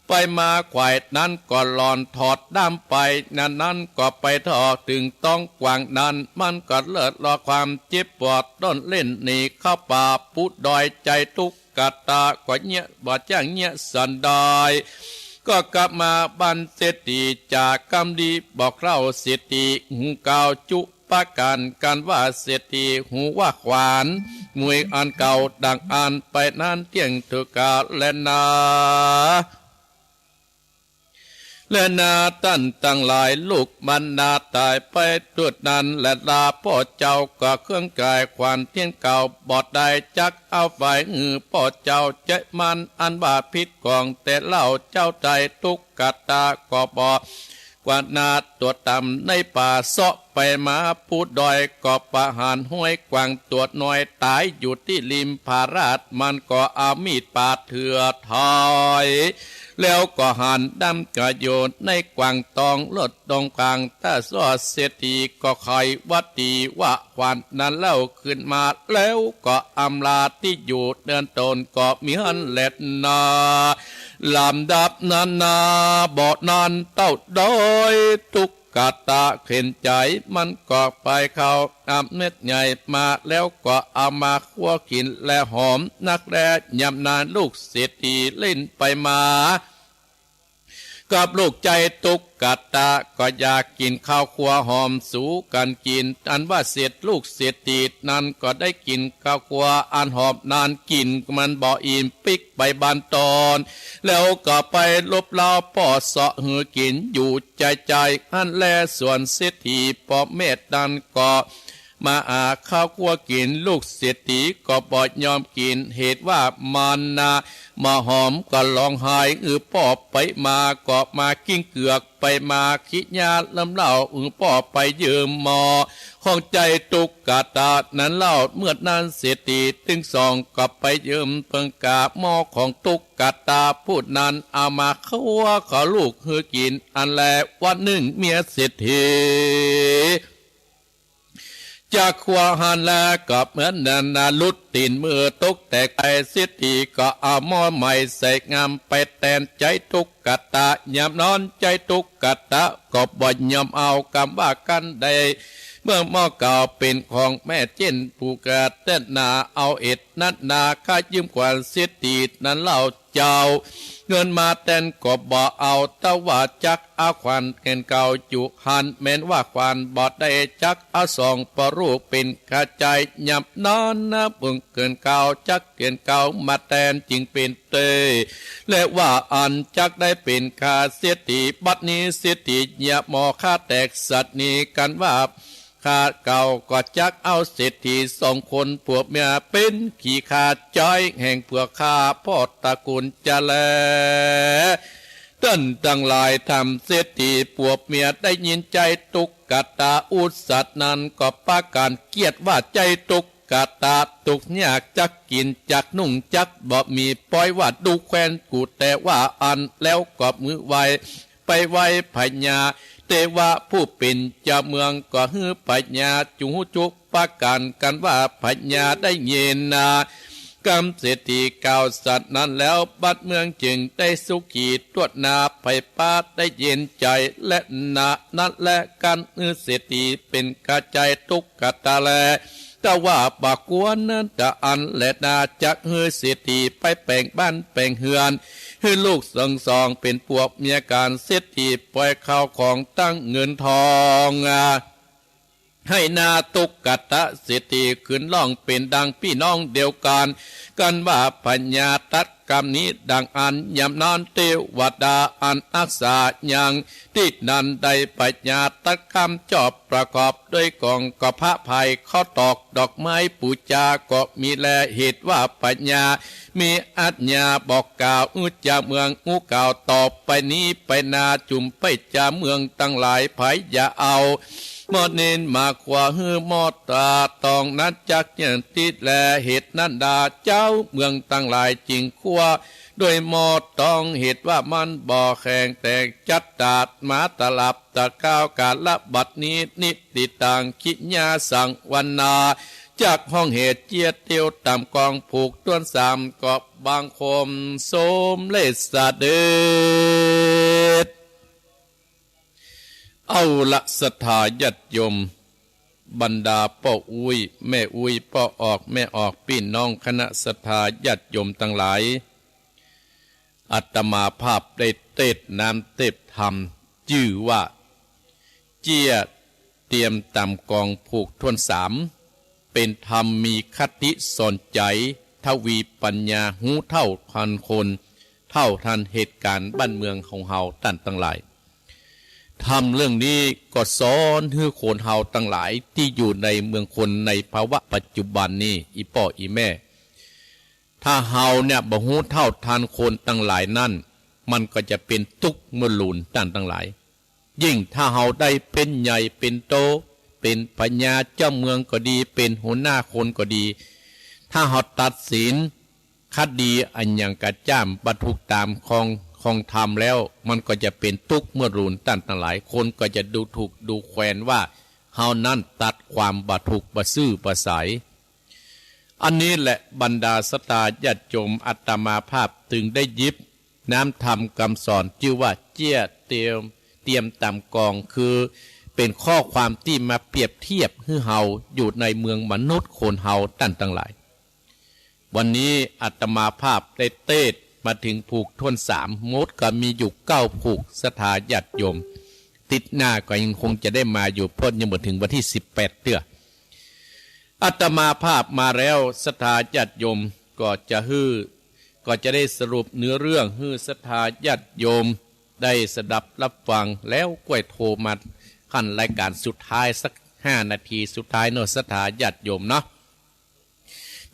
ไปมาขวายนั้นก็หล่อนถอดด้ามไป นานั้นก็ไปถอกเถิงต๊องกวางนั้น มันก็เลิดลอความเจ็บปวดด้นเล่นหนีเข้าป่า ปูดอยไชยตุ๊กตา ก็เยียะบ่จ้างเยียะสันดาย ก็กลับมาบ้านเศรษฐีจากกำดี บอกเล่าเศรษฐีฮู้ข่าวจุประการ กันว่าเศรษฐีฮู้ว่าขวานมุยอันเก่าดังอันไปนั้นเตี้ยงเถิงกาแลนา และนาต้านตังหลาย ลูกมันนาต๋ายไปตวดนั้น และลาป้อเจ้าก็เคืองไคร้ ขวานเตี้ยงเก่าบ่ได้ จักเอาไปหื้อป้อเจ้าไชยมัน อันว่าผิดของแต่เล่าเจ้าไชยตุ๊กตา ก็บ่ กว่านาตั๋วต่ำในป่าเซาะไปมา ปูดอยก็ประหารห้วยกวางตั๋วน้อยต๋ายอยู่ตี้ริมผาลาด มันก็เอามีดปาดเถื่อถอย แล้วก็หันด้ามกะโยนในกวางตอง เลิดตรงกลางตาซ้อ เศรษฐีก็ไขวัตถีว่าขวัญนั้นเล่าคืนมา แล้วก็อำลาตี้อยู่เดินตนก็มีหั้นแลนา ลำดับนั้นนา บ่นานเต้าดอยตุ๊กตาเข็ญใจ๋ มันก็ไปเข้าอาบเม็ดใหญ่มา แล้วก็เอามาคั่วกิ๋นแลหอมนักแล ยามนั้นลูกเศรษฐีเล่นไปมา กับลูกไชยตุ๊กตา ก็อยากกิ๋นข้าวคั่วหอมสู่กั๋นกิ๋น อันว่าเสร็จลูกเศรษฐีนั้นก็ได้กิ๋นข้าวคั่วอันหอมนั้น กิ๋นมันบ่อิ่มปิ๊กไปบ้านตน แล้วก็ไปลบเล้าป้อเซาะหื้อกิ๋นอยู่ไกลๆ หั้นแล ส่วนเศรษฐีป้อเมธนั้นก็ มาหาข้าวคั่วกิ๋น ลูกเศรษฐีก็บ่ยอมกิ๋น เหตุว่ามันนา มาหอมก็ฮ้องไห้ อือป้อไปมาก็มากิ้งเกือก ไปมาขี้ยาล้ำเล่า อือป้อไปยืมหม้อของไชยตุ๊กตานั้นเล่า เมื่อนั้นเศรษฐีตึงสองก็ไปยืมเปิงกาหม้อของตุ๊กตาผู้นั้น เอามาคั่วข้าวลูกหื้อกิ๋น อันแล วันนึ่งเมียเศรษฐี จากขัวหันแล้วก็เหมือนนั้นนะ หลุดตี๋นมือตกแตกไป เศรษฐีก็เอาหม้อใหม่ใส่งามไปแตน ใจ๊ตุ๊กตา ยามนั้นใจ๊ตุ๊กตาก็บ่ยอมเอา กำว่ากันได้ เมื่อหม้อเก่าเป๋นของแม่เจ๊นผู้กระเต้นนา เอาเหตุนั้นนา ข้ายืมกวานเศรษฐีนั้นเล่าเจ้า เงินมาแตนก็บ่เอา แต่ว่าจักเอาขวานเก่าอยู่หั้น แม้นว่าขวานบ่ได้ จักเอาสองปะรูปเป๋นกระจาย ยามนั้นนะ เบิ่งเก่าจักเก่ามาแตน จึงเป๋นเต้ และว่าอันจักได้เป๋นข้าเศรษฐี บัดนี้เศรษฐีอย่าหม้อข้าแตกสัตย์นี้ กันว่า ข้าเก่าก็จักเอาเศรษฐีสองคนผัวเมียเป๋นขี้ข้าจ้อยแห่งผัวข้าพ่อตระกูลจะแล ต้านตังหลาย ทำเศรษฐีผัวเมียได้ยินใจ๊ตุ๊กตาอุสาทนั้นก็ปากั๋นเกลียดว่าใจ๊ตุ๊กตา ตุ๊กยากจักกิ๋นจักนุ่งจักบ่มี ป้อยว่าดูแควนกูแต่ว่าอัน แล้วก็มือไหว ไปไหว้พญาเตวะผู้เป๋นเจ้าเมือง ก็หื้อพญาจุจุปากั๋น กันว่าพญาได้ยินนะ กำเศรษฐีกล่าวสัตย์นั้นแล้ว บ้านเมืองจึงได้สุขีทั่วหน้า ไพร่ฟ้าได้เย็นใจ๋ และนานั้นแล กันหื้อเศรษฐีเป๋นกระจายตุ๊กตาแล แต่ว่าบ่ควรนั้นจะอันแลนา จักหื้อเศรษฐีไปแป๋งบ้านแป๋งเฮือน หื้อลูกทั้งสองเป๋นผัวเมียกั๋น เศรษฐีปล่อยข้าวของตังเงินทอง อ่า หื้อนาตุ๊กตา เศรษฐีขึ้นร้องเป๋นดังปี้น้องเดียวกั๋น กันว่าพญาตรัสกำนี้ดังอั้น ยามนั้นเตวดาอันอักษายังตี้นั้นได้ พญาตรัสกำจบประกอบด้วยกองกพะไพร ข้าวตอกดอกไม้ปู๋จาก็มีแล เหตุว่าพญามีอาญาบอกกล่าวหื้อเจ้าเมืองฮู้กล่าว ต่อไปนี้ไปนาจุ่มไปเจ้าเมืองตังหลาย ใผอย่าเอาหม้อเน้นมาขัวหื้อหม้อตาตองนั้นจักเยียะตี้แล เหตุนั้นดาเจ้าเมืองตังหลายจึงขัวด้วยหม้อตอง เหตุว่ามันบ่แข็งแตก จัดตาดมาตลับตะก้าวกาละบัดนี้ นิติตังขิญญาสังวนา จักฮ้องเหตุเจียเตียวต๋ามกองผูกถ้วนสาม ก็บังคมสมเร็จเสด็จ เอาละศรัทธาญาติโยม บรรดาป้ออุ๊ยแม่อุ๊ย ป้อออกแม่ออก ปี้น้องคณะศรัทธาญาติโยมตังหลาย อาตมาภาพได้เตสน์น้ำเตสน์ธรรม จื้อว่า เจียเตียมต๋ามกองผูกถ้วนสาม เป๋นธรรมมีคติสอนใจ๋ ทวีปัญญา ฮู้เท่าทันคน เท่าทันเหตุก๋ารณ์บ้านเมืองของเฮาต้านตังหลาย ธรรมเรื่องนี้ก็สอนหื้อคนเฮาตังหลายตี้อยู่ในเมืองคนในภาวะปัจจุบันนี้ อี่ป้ออี่แม่ ถ้าเฮาเนี่ยบ่ฮู้เท่าทันคนตังหลายนั้น มันก็จะเป๋นตุ๊กข์เมื่อลูนต้านตังหลาย ยิ่งถ้าเฮาได้เป๋นใหญ่เป๋นโต เป๋นพญาเจ้าเมืองก็ดี เป๋นหัวหน้าคนก็ดี ถ้าเฮาตัดสินคดีอันหยังกระจ้ามบ่ถูกต๋ามคอง คองธรรมแล้ว มันก็จะเป๋นตุ๊กข์เมื่อลูนต้านตังหลาย คนก็จะดูถูกดูแควนว่าเฮานั้นตัดความบ่ถูกบ่ซื่อบ่ใส อันนี้แหละบรรดาศรัทธาญาติโยม อาตมาภาพจึงได้หยิบน้ำธรรมกำสอนจื้อว่าเจียเตียม เตียมต๋ามกอง คือเป๋นข้อความตี้มาเปรียบเทียบหื้อเฮาอยู่ในเมืองมนุษย์คนเฮาต้านตังหลาย วันนี้อาตมาภาพได้เตสน์มาเถิงผูกถ้วนสาม หมดก็มีอยู่เก้าผูก ศรัทธาญาติโยม ติ๊ดหน้าก็ยังคงจะได้มาอยู่ เพราะยังบ่เถิงวันตี้สิบแปดเตื้อ อาตมาภาพมาแล้ว ศรัทธาญาติโยมก็จะหื้อ ก็จะได้สรุปเนื้อเรื่องหื้อศรัทธาญาติโยมได้สดับรับฟัง แล้วก้อยโทรมาขั้นรายก๋านสุดท้ายสักห้านาทีสุดท้ายเนาะ ศรัทธาญาติโยมเนาะ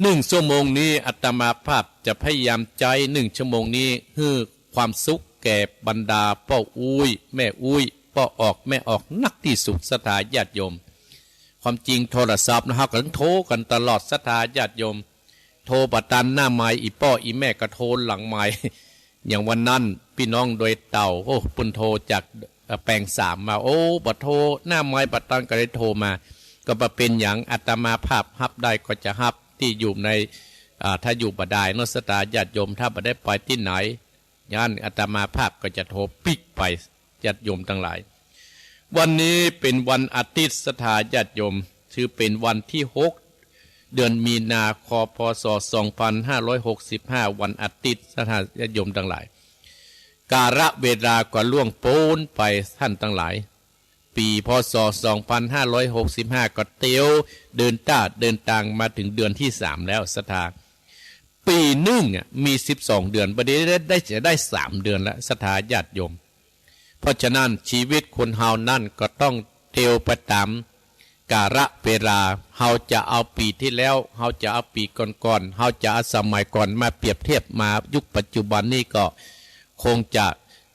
หนึ่งชั่วโมงนี้อาตมาภาพจะพยายามใจ๊หนึ่งชั่วโมงนี้หื้อความสุขแก่บรรดาป้ออุ๊ยแม่อุ๊ย ป้อออกแม่ออกนักตี้สุด ศรัทธาญาติโยม ความจริงโทรศัพท์นะ เฮาก็ต้องโทรกั๋นตลอด ศรัทธาญาติโยม โทรบ่ตันหน้าไมค์ อี่ป้ออี่แม่ก็โทรหลังไมค์ อย่างวันนั้นปี้น้องดอยเต่า โอ้ เปิ้นโทรจาก เอ่อ แปลงสามมา โอ้ บ่โทรหน้าไมค์บ่ตันก็เลยโทรมา ก็บ่เป๋นหยัง อาตมาภาพฮับได้ก็จะฮับ ตี้อยู่ใน อ่า ถ้าอยู่บ่ได้เนาะ ศรัทธาญาติโยม ถ้าบ่ได้ไปตี้ไหน อย่างนั้นอาตมาภาพก็จะโทรปิ๊กไป ญาติโยมตังหลาย วันนี้เป๋นวันอาทิตย์ ศรัทธาญาติโยม ถือเป๋นวันตี้หก เดือนมีนา ค พ.ศ. สองพันห้าร้อยหกสิบห้า วันอาทิตย์ ศรัทธาญาติโยมตังหลาย กาลเวลาก็ล่วงป๊นไป ต้านตังหลาย ปี๋ พ.ศ. สองพันห้าร้อยหกสิบห้า ก็เตียวเดินต้าเดินตางมาเถิงเดือนตี้สามแล้ว ศรัทธา ปี๋นึ่งอะ มีสิบสองเดือน บ่ดีได้ ได้ จะได้สามเดือนแล้ว ศรัทธาญาติโยม เพราะฉะนั้น ชีวิตคนเฮานั้นก็ต้องเตียวไปต๋ามกาลเวลา เฮาจะเอาปี๋ตี้แล้ว เฮาจะเอาปี๋ก่อนๆ เฮาจะเอาสมัยก่อนมาเปรียบเทียบมายุคปัจจุบันนี้ก็คงจะ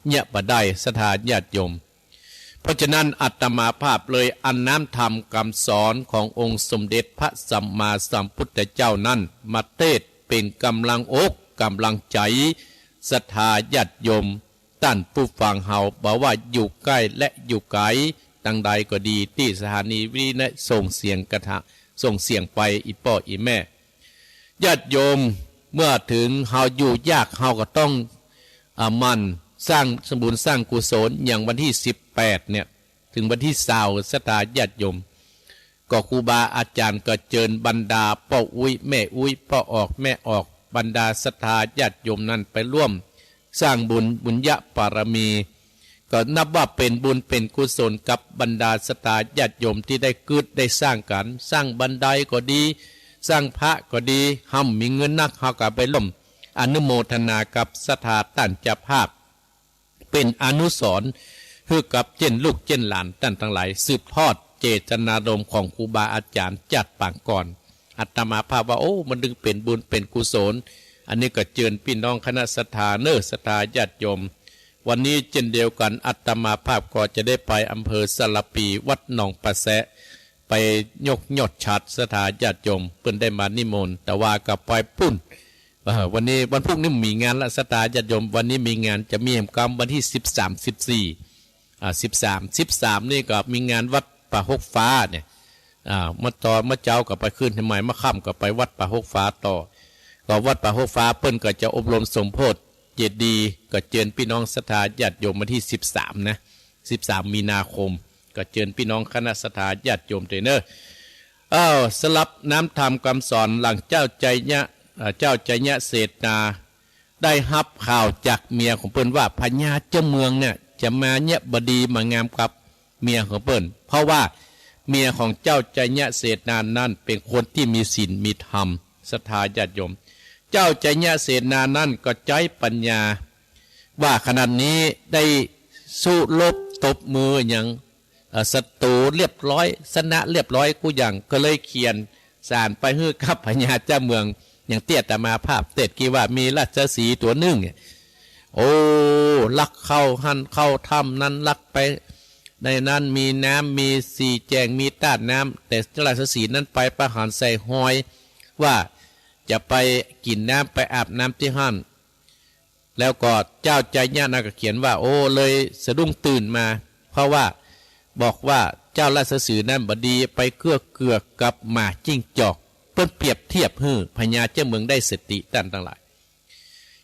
เยียะบ่ได้ ศรัทธาญาติโยม เพราะฉะนั้น อาตมาภาพเลยเอาน้ำธรรมกำสอนขององค์สมเด็จพระสัมมาสัมพุทธเจ้านั้น มาเตศน์เป๋นก๋ำลังอกก๋ำลังใจ๋ ศรัทธาญาติโยม ต้านผู้ฟังเฮา บ่ว่าอยู่ใก้และอยู่ไก๋ ตังใดก็ดี ตี้สถานีวิทยุส่งเสียงกระทะ ส่งเสียงไป อี่ป้ออี่แม่ ญาติโยม เมื่อเถิงเฮาอยู่ยาก เฮาก็ต้อง อ่า หมั่นสร้างบุญสร้างกุศล อย่างวันตี้สิบแปดเนี่ย เถิงวันตี้ซาว ศรัทธาญาติโยม ก็ครูบาอาจ๋ารย์ก็เจิญบรรดาป้ออุ๊ยแม่อุ๊ย ป้อออกแม่ออก บรรดาศรัทธาญาติโยมนั้นไปร่วมสร้างบุญ บุญญบารมี ก็นับว่าเป๋นบุญเป๋นกุศลกับบรรดาศรัทธาญาติโยมตี้ได้กึ๊ดได้สร้างกั๋น สร้างบันไดก็ดี สร้างพระก็ดี ห้ำมีเงินนัก เฮาก็ไปร่วมอนุโมทนากับศรัทธาต้านเจ้าภาพ เป๋นอนุสรณ์หื้อกับเจ้นลูกเจ้นหลานต้านตังหลาย สืบทอดเจตนารมณ์ของครูบาอาจ๋ารย์จาติปางก่อน อาตมาภาพว่า โอ้ มันจึงเป๋นบุญเป๋นกุศล อันนี้ก็เจิญปี้น้องคณะศรัทธาเน่อ ศรัทธาญาติโยม วันนี้เจ้นเดียวกั๋น อาตมาภาพก็จะได้ไปอำเภอสารภี วัดหนองป่าแซะ ไปยกยอดฉัตร ศรัทธาญาติโยม เปิ้นได้มานิมนต์ แต่ว่าก็ไปปู๊น เอ่อ วันนี้วันพูกนี้มีงานละ ศรัทธาญาติโยม วันนี้มีงาน จะมีแหมกำวันตี้สิบสาม สิบสี่ อ่า สิบสาม สิบสามนี่ก็มีงานวัดป่าฮกฟ้าเนี่ย อ่า เมื่อต๋อน เมื่อเจ๊าก็ไปขึ้นเชียงใหม่ เมื่อค่ำก็ไปวัดป่าฮกฟ้าต่อ ก็วัดป่าฮกฟ้าเปิ้นก็จะอบรมสมโภชเจดีย์ ก็เจิญปี้น้องศรัทธาญาติโยมวันตี้สิบสามนะ สิบสามมีนาคม ก็เจิญปี้น้องคณะศรัทธาญาติโยมเต๊อะเน่อ เอ้า สำหรับน้ำธรรมกำสอนหลังเจ้าไชยะ เอ่อ เจ้าไชยะเสนา ได้ฮับข่าวจากเมียของเปิ้นว่าพญาเจ้าเมืองเนี่ยจะมาเยียะบ่ดีมางามกับเมียของเปิ้น เพราะว่าเมียของเจ้าไชยะเสนานั้นเป๋นคนตี้มีศีลมีธรรม ศรัทธาญาติโยม เจ้าไชยะเสนานั้นก็ใจ๊ปัญญา ว่าขนาดนี้ได้สู้รบตบมือหยัง เอ่อ ศัตรู๋เรียบร้อย ชนะเรียบร้อยกู้อย่าง ก็เลยเขียนสารไปหื้อกับพญาเจ้าเมือง อย่างตี้อาตมาภาพเตศน์กี้ว่ามีราชสีห์ตั๋วนึ่ง โอ้ ลักเข้าหั้นเข้าถ้ำนั้น ลักไปในนั้นมีน้ำ มีสี่แจ่ง มีต้านน้ำ แต่ราชสีห์นั้นไปประหารใส่ฮอย ว่าจะไปกิ๋นน้ำ ไปอาบน้ำตี้หั้น แล้วก็เจ้าไชยะนั้นก็เขียนว่า โอ้ เลยสะดุ้งตื่นมา เพราะว่าบอกว่าเจ้าราชสีห์นั้นบ่ดี ไปเกื้อเกือกกับหมาจิ้งจอก เปิ้นเปรียบเทียบหื้อพญาเจ้าเมืองได้สติต้านตังหลาย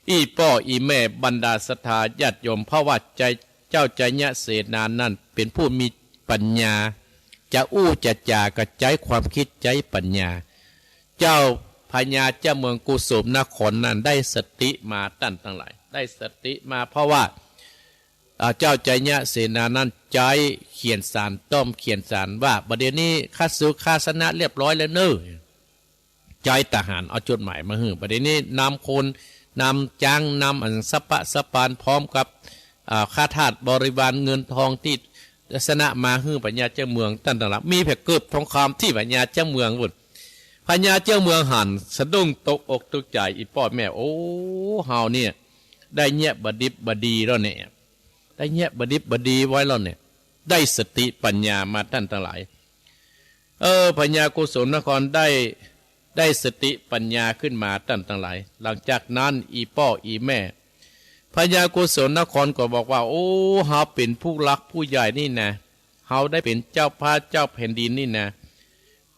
อี่ป้ออี่แม่บรรดาศรัทธาญาติโยม เพราะว่าไชย เจ้าไชยะเสนานั้นเป๋นผู้มีปัญญา จะอู้จะจาก็ใจ๊ความกึ๊ดใจ๊ปัญญา เจ้าพญาเจ้าเมืองโกศลนครนั้นได้สติมาต้านตังหลาย ได้สติมา เพราะว่า อ่า เจ้าไชยะเสนานั้นใจ๊เขียนสาร ต้อมเขียนสารว่า บ่าเดี่ยวนี้ข้าศึกข้าชนะเรียบร้อยแล้วเน่อ ใจ๊ทหารเอาจดหมายมาหื้อ บ่าเดี่ยวนี้นำคน นำจ๊าง นำอันสะปะสะปานพร้อมกับ อ่า ข้าทาสบริวารเงินทองตี้ชนะมาหื้อพญาเจ้าเมืองต้านตังหลาย มีแผ่นเกล็ดทองคำตี้พญาเจ้าเมืองปู๊น พญาเจ้าเมืองหันสะดุ้งตกอกตกใจ๋ อี่ป้อแม่ โอ้ เฮาเนี่ยได้เยียะบ่ดิบบ่ดีแล้วเนี่ย ได้เยียะบ่ดิบบ่ดีไว้แล้วเนี่ย ได้สติปัญญามาต้านตังหลาย เออ พญาโกศลนครได้ ได้สติปัญญาขึ้นมาต้านตังหลาย หลังจากนั้นอี่ป้ออี่แม่ พญาโกศลนครก็บอกว่า โอ้ เฮาเป๋นผู้หลักผู้ใหญ่นี่นะ เฮาได้เป๋นเจ้าฟ้าเจ้าแผ่นดินนี่นะ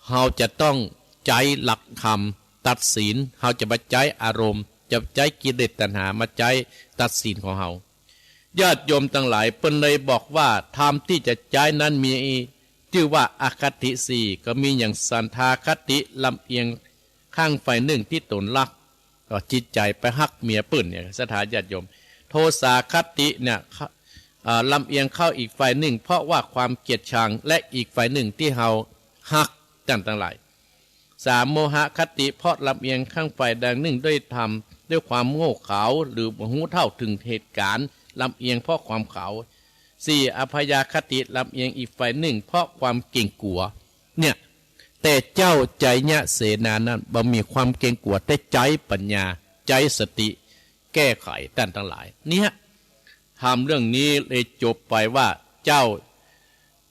เฮาจะต้องใจ๊หลักธรรมตัดสิน เฮาจะบ่ใจ๊อารมณ์ จะใจ๊กิเลสตัณหามาใจ๊ตัดสินของเฮา ญาติโยมตังหลาย เปิ้นเลยบอกว่าธรรมตี้จะใจ๊นั้นมีจื้อว่าอคติสี่ ก็มีอย่างฉันทาคติ ลำเอียงข้างฝ่ายนึ่งตี้ตนฮัก ก็จิตใจ๋ไปฮักเมียเปิ้นเนี่ย ศรัทธาญาติโยม โทสาคติเนี่ย เอ่อ ลำเอียงเข้าอีกฝ่ายนึ่ง เพราะว่าความเกลียดชัง และอีกฝ่ายนึ่งตี้เฮาฮัก ต้านตังหลาย สาม โมหคติ เพราะลำเอียงข้างฝ่ายใดนึ่งด้วยธรรม ด้วยความโง่เขลา หรือบ่ฮู้เท่าเถิงเหตุก๋ารณ์ ลำเอียงเพราะความเขลา สี่ อภยาคติ ลำเอียงอีกฝ่ายนึ่ง เพราะความเกรงกั๋ว เนี่ย แต่เจ้าไชยเสนานั้นบ่มีความเกรงกั๋ว แต่ใจ๊ปัญญา ใจ๊สติ แก้ไข ต้านตังหลาย เนี่ย ธรรมเรื่องนี้เลยจบไปว่า เจ้า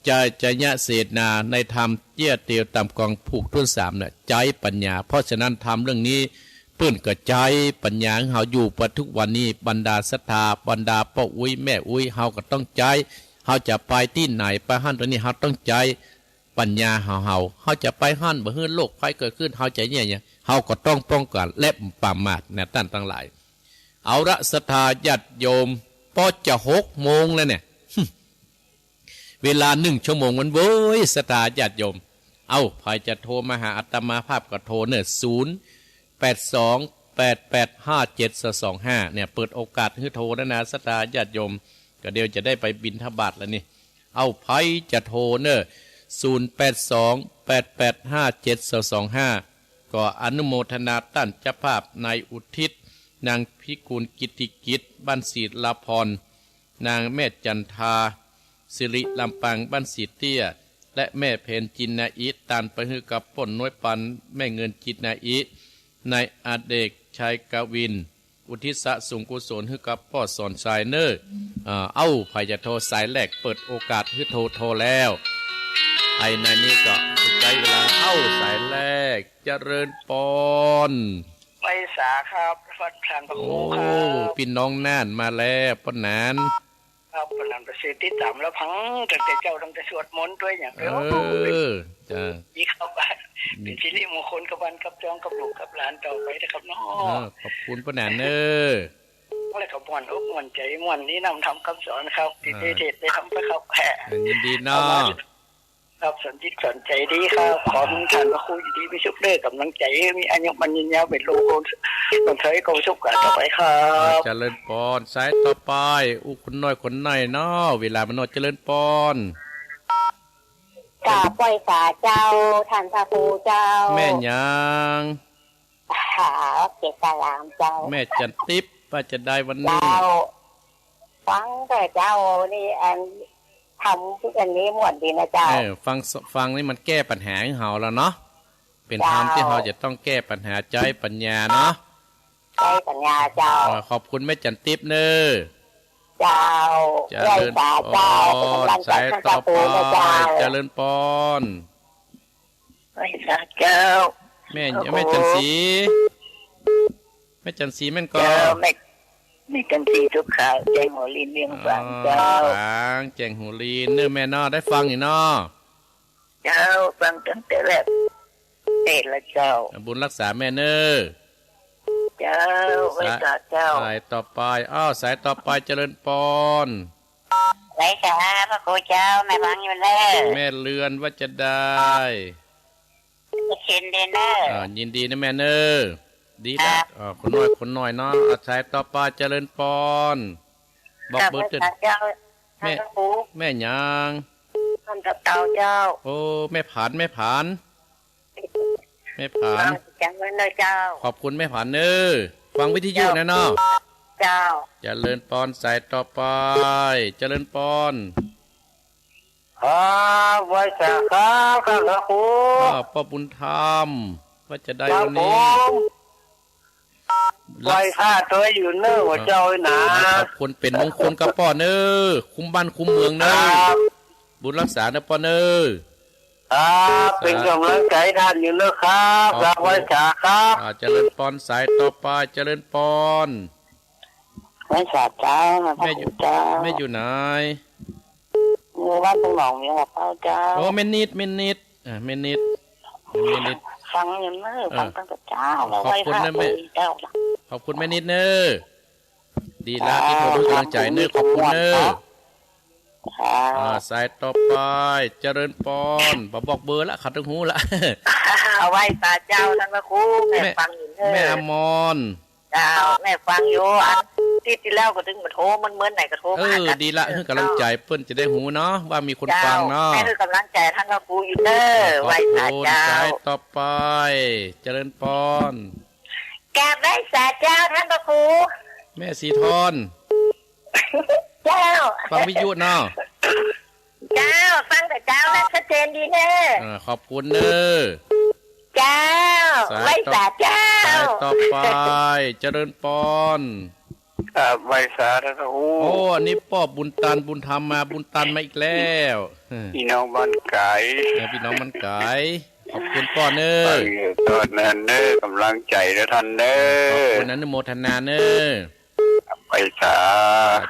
ไชยเสนาในธรรมเตี้ยเตียวต่ำกองผูกถ้วนสามเนี่ย ใจ๊ปัญญา เพราะฉะนั้นธรรมเรื่องนี้เปิ้นก็ใจ๊ปัญญาหื้อเฮาอยู่ปัจจุบันนี้ บรรดาศรัทธา บรรดาป้ออุ๊ยแม่อุ๊ย เฮาก็ต้องใจ๊ เฮาจะไปตี้ไหน ไปหั้นตี้นี่ เฮาต้องใจ๊ ปัญญาเฮา เฮา เฮาจะไปหั้นบ่หื้อโรคภัยเกิดขึ้น เฮาจะเยียะหยัง เฮาก็ต้องป้องกั๋นและบ่ประมาทนะต้านตังหลาย เอาละศรัทธาญาติโยม ปอจะหกโมงแล้วเนี่ย เวลานึ่งชั่วโมงมันเว้ย ศรัทธาญาติโยม เอ้า ใผจะโทรมาหาอาตมาภาพก็โทรเน่อ ศูนย์ แปดสอง แปดแปดห้า เจ็ดสองห้า เนี่ย เปิดโอกาสหื้อโทรนะนะ ศรัทธาญาติโยม ก็เดี๋ยวจะได้ไปบิณฑบาตแล้วนี่ เอ้า ใผจะโทรเน่อ ศูนย์ แปดสอง แปดแปดห้า เจ็ดสองห้า ก็อนุโมทนาต้านเจ้าภาพนายอุทิศ นางพิกูลกิตติกิจ บ้านศิลาพร นางแม่จันทา สิริลำปาง บ้านสีเตี้ย และแม่เพ็ญจินนาอิ ตานไปหื้อกับป้อน้อยปาน แม่เงินจินนาอิ นายอเนกชัยกวิน อุทิศส่วนกุศลหื้อกับป้อสอนชัยเน่อ อ่า เอ้า ใผจะโทร สายแรกเปิดโอกาสหื้อโทร โทรแล้ว ไอ้นายนี่ก็ใจ๊เวลา เอ้า สายแรก เจริญปอน ไหว้สาครับ ท่านพระครูครับ โอ้ ปี้น้องน่านมาแล้ว ป้อหนาน ครับ ป้อหนานประเสริฐ ติดต๋ามรับฟังตั้งแต่เจ๊า ตั้งแต่สวดมนต์ตวยอย่างเดียว เออ จ้ะ ดีครับ เป๋นสิริมงคลกับบ้านกับจองกับลูกกับหลานต่อไปนะครับเนาะ เออ ขอบคุณป้อหนานเน่อ แล้วก็ม่วนอกม่วนใจ๋ ม่วนในน้ำธรรมคำสอนครับ ตี้ เออ ได้เทศน์ได้ธรรมไปครับ เออ ยินดีเนาะ เอามา ครับ สนจิตสนใจ๋ดีครับ ขอหื้อต้านพระครูอยู่ดีมีสุขเน่อ ก๋ำลังใจ๋ มีอายุมั่นยืนยาว เป๋นลูกคน คนไทยก็สุขกาต่อไปครับ อ่า เจริญปอน สายต่อไป อู้ คนน้อยคนน้อยเนาะ เวลามันน้อย เจริญปอน กราบไหว้สาเจ้า ต้านพระครูเจ้า แม่หยัง ขอเกศสลามเจ้า แม่จันติ๊บ ว่าจะใดวันนี้ เจ้า ฟังเต๊อะเจ้า นี่อัน ธรรมตี้อันนี้ม่วนดีนะเจ้า เออ ฟัง ฟังนี่มันแก้ปัญหาหื้อเฮาแล้วเนาะ เป๋นธรรมตี้เฮาจะต้องแก้ปัญหา ใจ๊ปัญญาเนาะ ใจ๊ปัญญาเจ้า เออ ขอบคุณแม่จันติ๊บเน่อ เจ้า เจริญปอน ไหว้สาเจ้า เป๋นก๋ำลังใจ๋ สายต่อไป ต้านพระครูนะเจ้า เจริญปอน ไหว้สาเจ้า แม่ โอ้โห แม่จันสี แม่จันสีแม่นก่อ เจ้า แม่ แม่จันสีสุขขาว แจ้งหัวลินเวียงฝางเจ้า อ๋อ ฝาง แจ้งหัวลินเน่อแม่เนาะ ได้ฟังอยู่เนาะ เจ้า ฟังตั้งแต่แรกเตะละเจ้า บุญรักษาแม่เน่อ เจ้า ไหว้สาเจ้า สายต่อไป อ้าว สายต่อไป เจริญปอน ไหว้สาพระครูเจ้า แม่ฟังอยู่เน่อ แม่เรือน ว่าจะใด เช่นเดียวเน่อ อ่า ยินดีนะแม่เน่อ ดีละ ครับ อ่า คนน้อย คนน้อยเนาะ อ่ะ สายต่อไป เจริญปอน บอกเบอร์ กราบไหว้สาเจ้า แม่ พระครู แม่หยัง ต้นตะเตาเจ้า โอ้ แม่ผาน แม่ผาน แม่ผาน เจ้า เจ้า ขอบคุณแม่ผานเน่อ ฟังวิทยุนะเนาะ เจ้า เจริญปอน สายต่อไป เจริญปอน ครับ ไหว้สาครับ ท่านพระครู อ่า ป้อบุญธรรม ว่าจะใดวันนี้ ครับผม ไหว้พระตวยอยู่เน่อ ว่าเจ้าเอ้ยนะ ขอบคุณ เป๋นมงคลกับป้อเน่อ คุ้มบ้านคุ้มเมืองเน่อ ครับ บุญรักษาเน่อป้อเน่อ ครับ เป๋นก๋ำลังใจ๋ต้านอยู่เน่อครับ ครับ ครับ ไหว้สาครับ อ่า เจริญปอน สายต่อไป เจริญปอน ไหว้สาเจ้า แม่อยู่ พระครูเจ้า แม่อยู่ไหน อยู่บ้านตรงหนองเวียงกับเจ้า โอ้ แม่นิด แม่นิด อ่า แม่นิด แม่นิด ฟังอยู่เน่อ เออ ฟังตั้งแต่เจ๊า เออ แล้ว ขอบคุณนะแม่ ไหว้พระเจ้า ขอบคุณแม่นิดเน่อ ดีละ เจ้า ตี้โทรหื้อกำลังใจ๋เน่อ ขอบคุณเน่อ เจ้า อ่า สายต่อไป เจริญปอน บ่บอกเบอร์ละ เขาตึงฮู้ละ ไหว้สาเจ้าต้านพระครู แม่ แม่ฟังอยู่เน่อ แม่อมร เจ้า แม่ฟังอยู่ อันอาทิตย์ตี้แล้วก็ตึงมาโทร มันเมินไหนก็โทรมาหากั๋น เออ ดีละ หื้อกำลังใจ๋เปิ้นจะได้ฮู้เนาะ ว่ามีคนฟังเนาะ เจ้า แม่หื้อกำลังใจ๋ต้านพระครูอยู่เน่อ เออ ไหว้สาเจ้า ขอบคุณ สายต่อไป เจริญปอน กราบไหว้สาเจ้าต้านพระครู แม่ศรีทร เจ้า ฟังวิทยุเนาะ เจ้า ฟังแต่เจ๊านะ ชัดเจนดีเน่อ เออ ขอบคุณเน่อ เจ้า สายต่อ ไหว้สาเจ้า สายต่อไป เจริญปอน ครับ ไหว้สาต้านพระครู โอ้ อันนี้ป้อบุญตัน บุญธรรมมา บุญตันมาอีกแล้ว เออ ปี้น้องบ้านไก๋ เออ ปี้น้องบ้านไก๋ ขอบคุณป้อเน่อ ฟังอยู่ต๋อนนั้นเน่อ กำลังใจ๋เน่อต้านเน่อ ขอบคุณ อนุโมทนาเน่อ ไหว้สา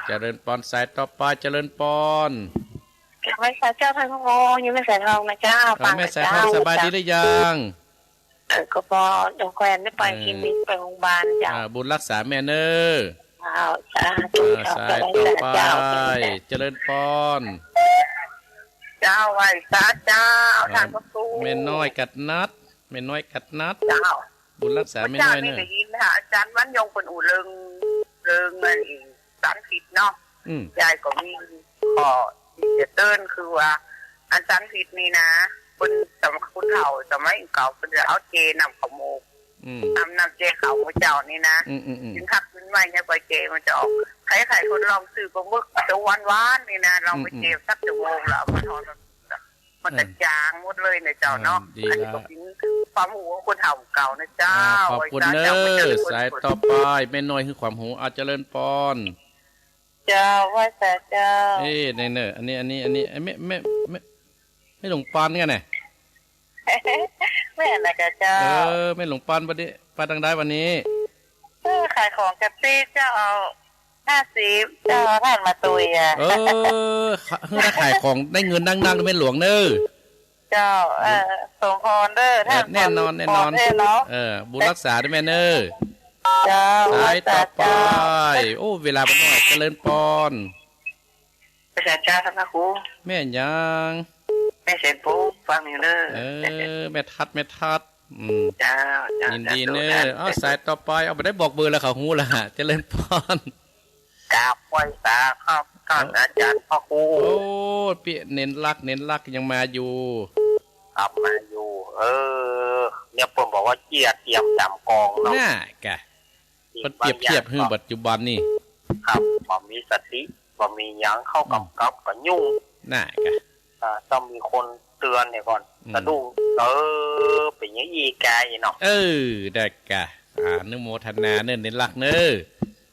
เจริญปอน สายต่อไป เจริญปอน ไหว้สาเจ้าต้านพระครู นี่แม่สายทองนะเจ้า เออ ฟัง แม่สายทอง เจ้า สบายดีหรือยัง เออ ก็ปอ เดี๋ยวแควนได้ไป เออ คลินิก ไปโรงพยาบาลเจ้า อ่า บุญรักษาแม่เน่อ เจ้า สาธุ อ่า เจ้า สายต่อไป ไหว้สาเจ้า เจริญปอน เจ้า ไหว้สาเจ้า อ่า ต้านพระครู แม่น้อยกัดนัด แม่น้อยกัดนัด เจ้า บุญรักษาแม่น้อยเน่อ เมื่อเจ๊านี่ได้ยินนะ อาจ๋ารย์วันยงเปิ้นอู้เถิง เถิงไอ้สารพิษเนาะ อืม ยายก็มีข้อตี้จะเตื๋อนคือว่า อันสารพิษนี่นะ เปิ้นสมัย ผู้เฒ่าสมัยเก่าเปิ้นจะเอาแจ่น้ำข้าวหมาก อืม น้ำ น้ำแจ่ข้าวหมู่เจ้านี่นะ อืม อืม อืม กิ๋นคักกิ๋นไวเนี่ย กว่าแจ่มันจะออก ใครๆ คนลองซื้อปลาหมึกจะหวานๆ นี่นะ ลองไป อืม อืม แจ่สักชั่วโมงแล้วเอามาทอด มันจะ เออ จ๋างหมดเลยเน่อเจ้าเนาะ เออ ดีละ อันนี้ก็เป๋นความฮู้ของคนเฒ่าเก่าเน่อเจ้า อ่า ขอบคุณเน่อ ไหว้สาเจ้า สายต่อไป แม่น้อยหื้อความฮู้ อ่า เจริญปอน เจ้า ไหว้สาเจ้า เอ๊ะ ไหนเน่อ อันนี้ อันนี้ อันนี้ เอ๊ะ แม่ แม่ แม่ แม่หลวงปานกั๋นเน่อ แม่ไหนกะเจ้า เออ แม่หลวงปาน วันนี้ไปตางใดวันนี้ เออ ขายของกะตี้เจ้า เอาห้าสิบ เจ้า ท่านมาตุยอ่ะ เออ ขะ หื้อถ้าขายของได้เงินนักๆ แม่หลวงเน่อ เจ้า เออ สมพรเน่อ เออ ท่าน แน่นอน แน่นอน สมพรเน่อเนาะ เออ บุญรักษาเน่อแม่เน่อ เจ้า สายต่อไป ไหว้สาเจ้า โอ้ เวลาบ่น้อย เจริญปอน ไหว้สาเจ้าต้านพระครู แม่หยัง แม่แสนปม ฟังอยู่เน่อ เออ แม่ทัด แม่ทัด อืม เจ้า เจ้า ยินดีเน่อ สาธุ เอ้า สายต่อไป เอา บ่ได้บอกเบอร์แล้ว เขาฮู้แล้ว เจริญปอน กราบไหว้สาครับ ท่านอาจ๋ารย์พระครู โอ้ ปี้เณรรัก เณรรักยังมาอยู่ ครับ มาอยู่ เออ เนี่ยเปิ้นบอกว่าเจียเตรียมจำกองเนาะ น่ากะ เปิ้นเปรียบเทียบหื้อปัจจุบันนี่ ครับ บ่มีสติ บ่มีหยัง เข้ากับ อืม กับก็ยุ่ง น่ากะ อ่า ต้องมีคนเตื๋อนเนี่ยก่อน อืม สะดุ้ง เออ เป๋นอย่างอี้กายเนาะ เออ ได้กะ อนุโมทนาเน่อ เณรรักเน่อ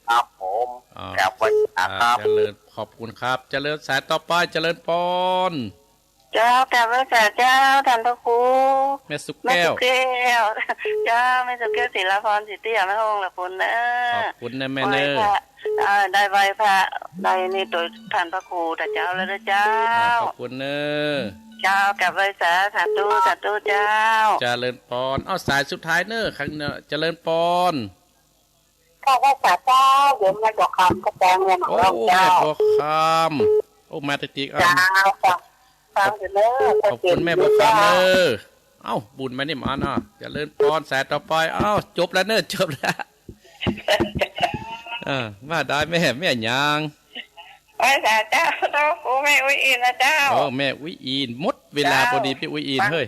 ครับผม อ๋อ กราบไหว้สาครับ อ่า เจริญ ขอบคุณครับ เจริญ สายต่อไป เจริญปอน เจ้า กราบไหว้สาเจ้า ต้านพระครู แม่สุขแก้ว แม่สุขแก้ว เจ้า แม่สุขแก้ว ศิลาพร สิทธิยาแม่ฮ่อง ละพุนเน่อ ขอบคุณนะแม่เน่อ ไหว้พระ เอ่อ ได้ไหว้พระ ได้นี่โตยต้านพระครู ตาเจ้าแล้วเน่อเจ้า อ่า ขอบคุณเน่อ เจ้า กราบไหว้สา สาธุ สาธุเจ้า เจริญปอน เอ้า สายสุดท้ายเน่อ ครั้งเน่อ เจริญปอน ข้าพเจ้า เดี๋ยวแม่บัวคำก็แจ้งเน่อ โอ้ เจ้า แม่บัวคำ โอ้ มาติดๆ เอ้า เจ้า ฟัง ฟังอยู่เน่อ ขอบคุณแม่บัวคำเน่อ เจ้า เอ้า บุญมานี่มาเนาะ เจริญปอน สายต่อไป เอ้า จบแล้วเน่อ จบแล้ว เออ ว่าได้แม่ แม่หยัง ไหว้สาเจ้า เจ้า โอ้ แม่อุ๊ยอินนะเจ้า โอ้ แม่อุ๊ยอิน หมดเวลา เจ้า พอดี แม่อุ๊ยอิน ฟัง เฮ้ย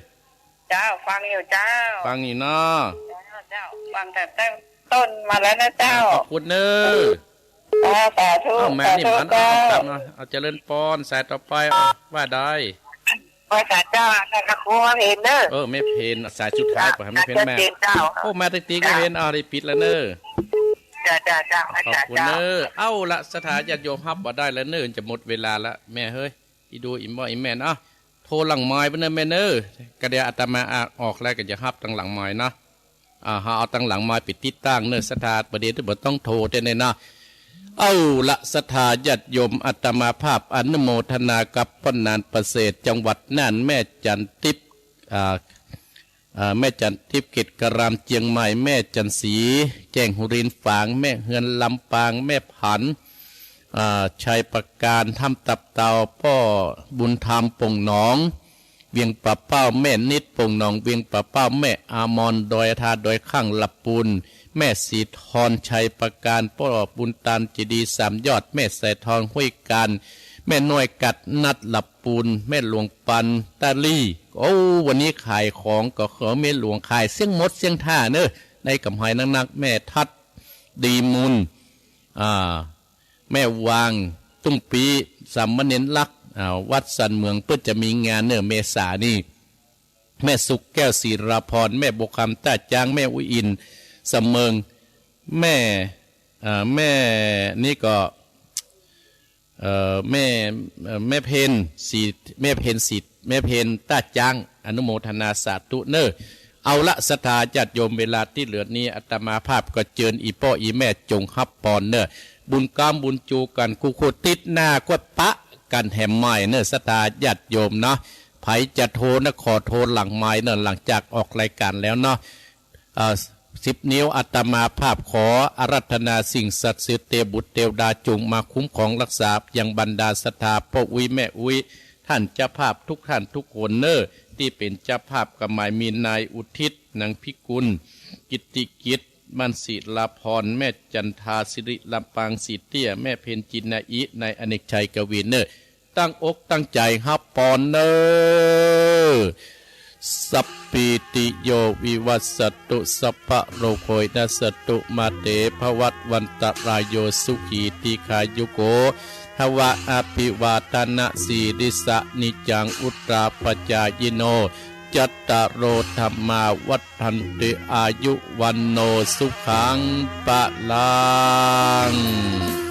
เจ้า ฟังอยู่เจ้า ฟังอยู่เนาะ เจ้า เจ้า ฟังแต่ตั้งต้นมาแล้วนะเจ้า เออ ขอบคุณเน่อ เจ้า สาธุ เอ้า มานี่ สาธุ มา เจ้า เอา เอา เจริญปอน สายต่อไป เอ้า ว่าได้ ไหว้สาเจ้า ต้านพระครูแม่เพ็ญเน่อ เออ แม่เพ็ญ สายสุดท้าย เจ้า ปะ แม่เพ็ญ เจ้า มา เจ้า โอ้ มาติดๆ แม่เพ็ญ เจ้า เอา ได้ปิดแล้วเน่อ เจ้า เจ้า เจ้า ขอบคุณเน่อ เจ้า เอาละ ศรัทธาญาติโยม ฮับบ่ได้แล้วเน่อ จะหมดเวลาละ แม่เฮ้ย อีดู อีหม่อ อีแม่เนาะ โทรหลังไมค์ไปเน่อแม่เน่อ กะเดี๋ยวอาตมาออกแล้ว กะจะฮับตางหลังไมค์เนาะ อ่า เฮาเอาตางหลังไมค์ไปติดตั้งเน่อ ศรัทธา บ่ดี บ่ต้องโทรเต้าเน่อเนาะ เอาละ ศรัทธาญาติโยม อาตมาภาพอนุโมทนากับป้อหนานประเสริฐ จังหวัดน่าน แม่จันทิพย์ อ่า อ่า แม่จันทร์ทิพย์ เกตการาม เจียงใหม่ แม่จันทร์ศรี แจ้งฮูรินฝาง แม่เฮือน ลำปาง แม่ผัน อ่า ชัยประการ ถ้ำตับเต่า ป้อบุญธรรม โป่งหนอง เวียงป่าเป้า แม่นิด โป่งหนอง เวียงป่าเป้า แม่อามอน ดอยทา ดอยข้าง หลับปูน แม่สีทอน ชัยประการ ป้อบุญตาน เจดีย์สามยอด แม่สายทอง ห้วยกาญ แม่น้อย กัดนัด หลับปูน แม่หลวงปัน ตาลี่ โอ้ วันนี้ขายของก็คือแม่หลวง ขายเสี้ยงมดเสี้ยงถ้าเนอะ ได้กำไรนักๆ แม่ทัด ดีมูล อ่า แม่วาง ตุ้งปี สามเณรลักษณ์ อ่า วัดสันเหมือง เปิ้นจะมีงานเนอะ เมษานี่ แม่สุขแก้ว ศิราพร แม่บัวคำ ต้าจ๊าง แม่อุ๊ยอิน สะเมิง แม่ เอ่อ แม่นี่ก็ เอ่อ แม่ เอ่อ แม่เพ็ญ สี แม่เพ็ญ สี แม่เพ็ญ ต้าจ๊าง อนุโมทนาสาธุเนอะ เอาละ ศรัทธาญาติโยม เวลาตี้เหลือนี้ อาตมาภาพก็เจิญอี่ป้ออี่แม่จงฮับปอนเนอะ บุญก๊ามบุญจู๋กั๋นกู้ๆ ติ๊ดหน้าก็ปะกั๋นแหมใหม่เนอะ ศรัทธาญาติโยมเนาะ ใผจะโทรนะ ขอโทรหลังไมค์เนอะ หลังจากออกรายการแล้วเนาะ เอ่อ สิบนิ้ว อาตมาภาพขออาราธนาสิ่งศักดิ์สิทธิ์ เตวบุตรเตวดา จงมาคุ้มครองรักษายังบรรดาศรัทธาป้ออุ๊ยแม่อุ๊ย ต้านเจ้าภาพทุกต้านทุกคนเนอะ ตี้เป๋นเจ้าภาพก็หมายมีนายอุทิศ หนังพิกุล กิตติกิจ บ้านศิลาพร แม่จันทา สิริลำปาง ศรีเตี้ย แม่เพ็ญ จินนาอิ นายอเนกชัย กวีเนอะ ตั้งอกตั้งใจ๋ฮับปอนเนอะ สัพพีติโยวิวัชชันตุ สัพพะโรโควินัสสันตุ มาเตภวัตวันตะราโย สุขีทีฆายุโกภวะ อะภิวาทะนะสีลิสสะ นิจจังวุฑฒาปะจายิโน จัตตาโรธัมมาวัฑฒันติ อายุวัณโณสุขังพะลัง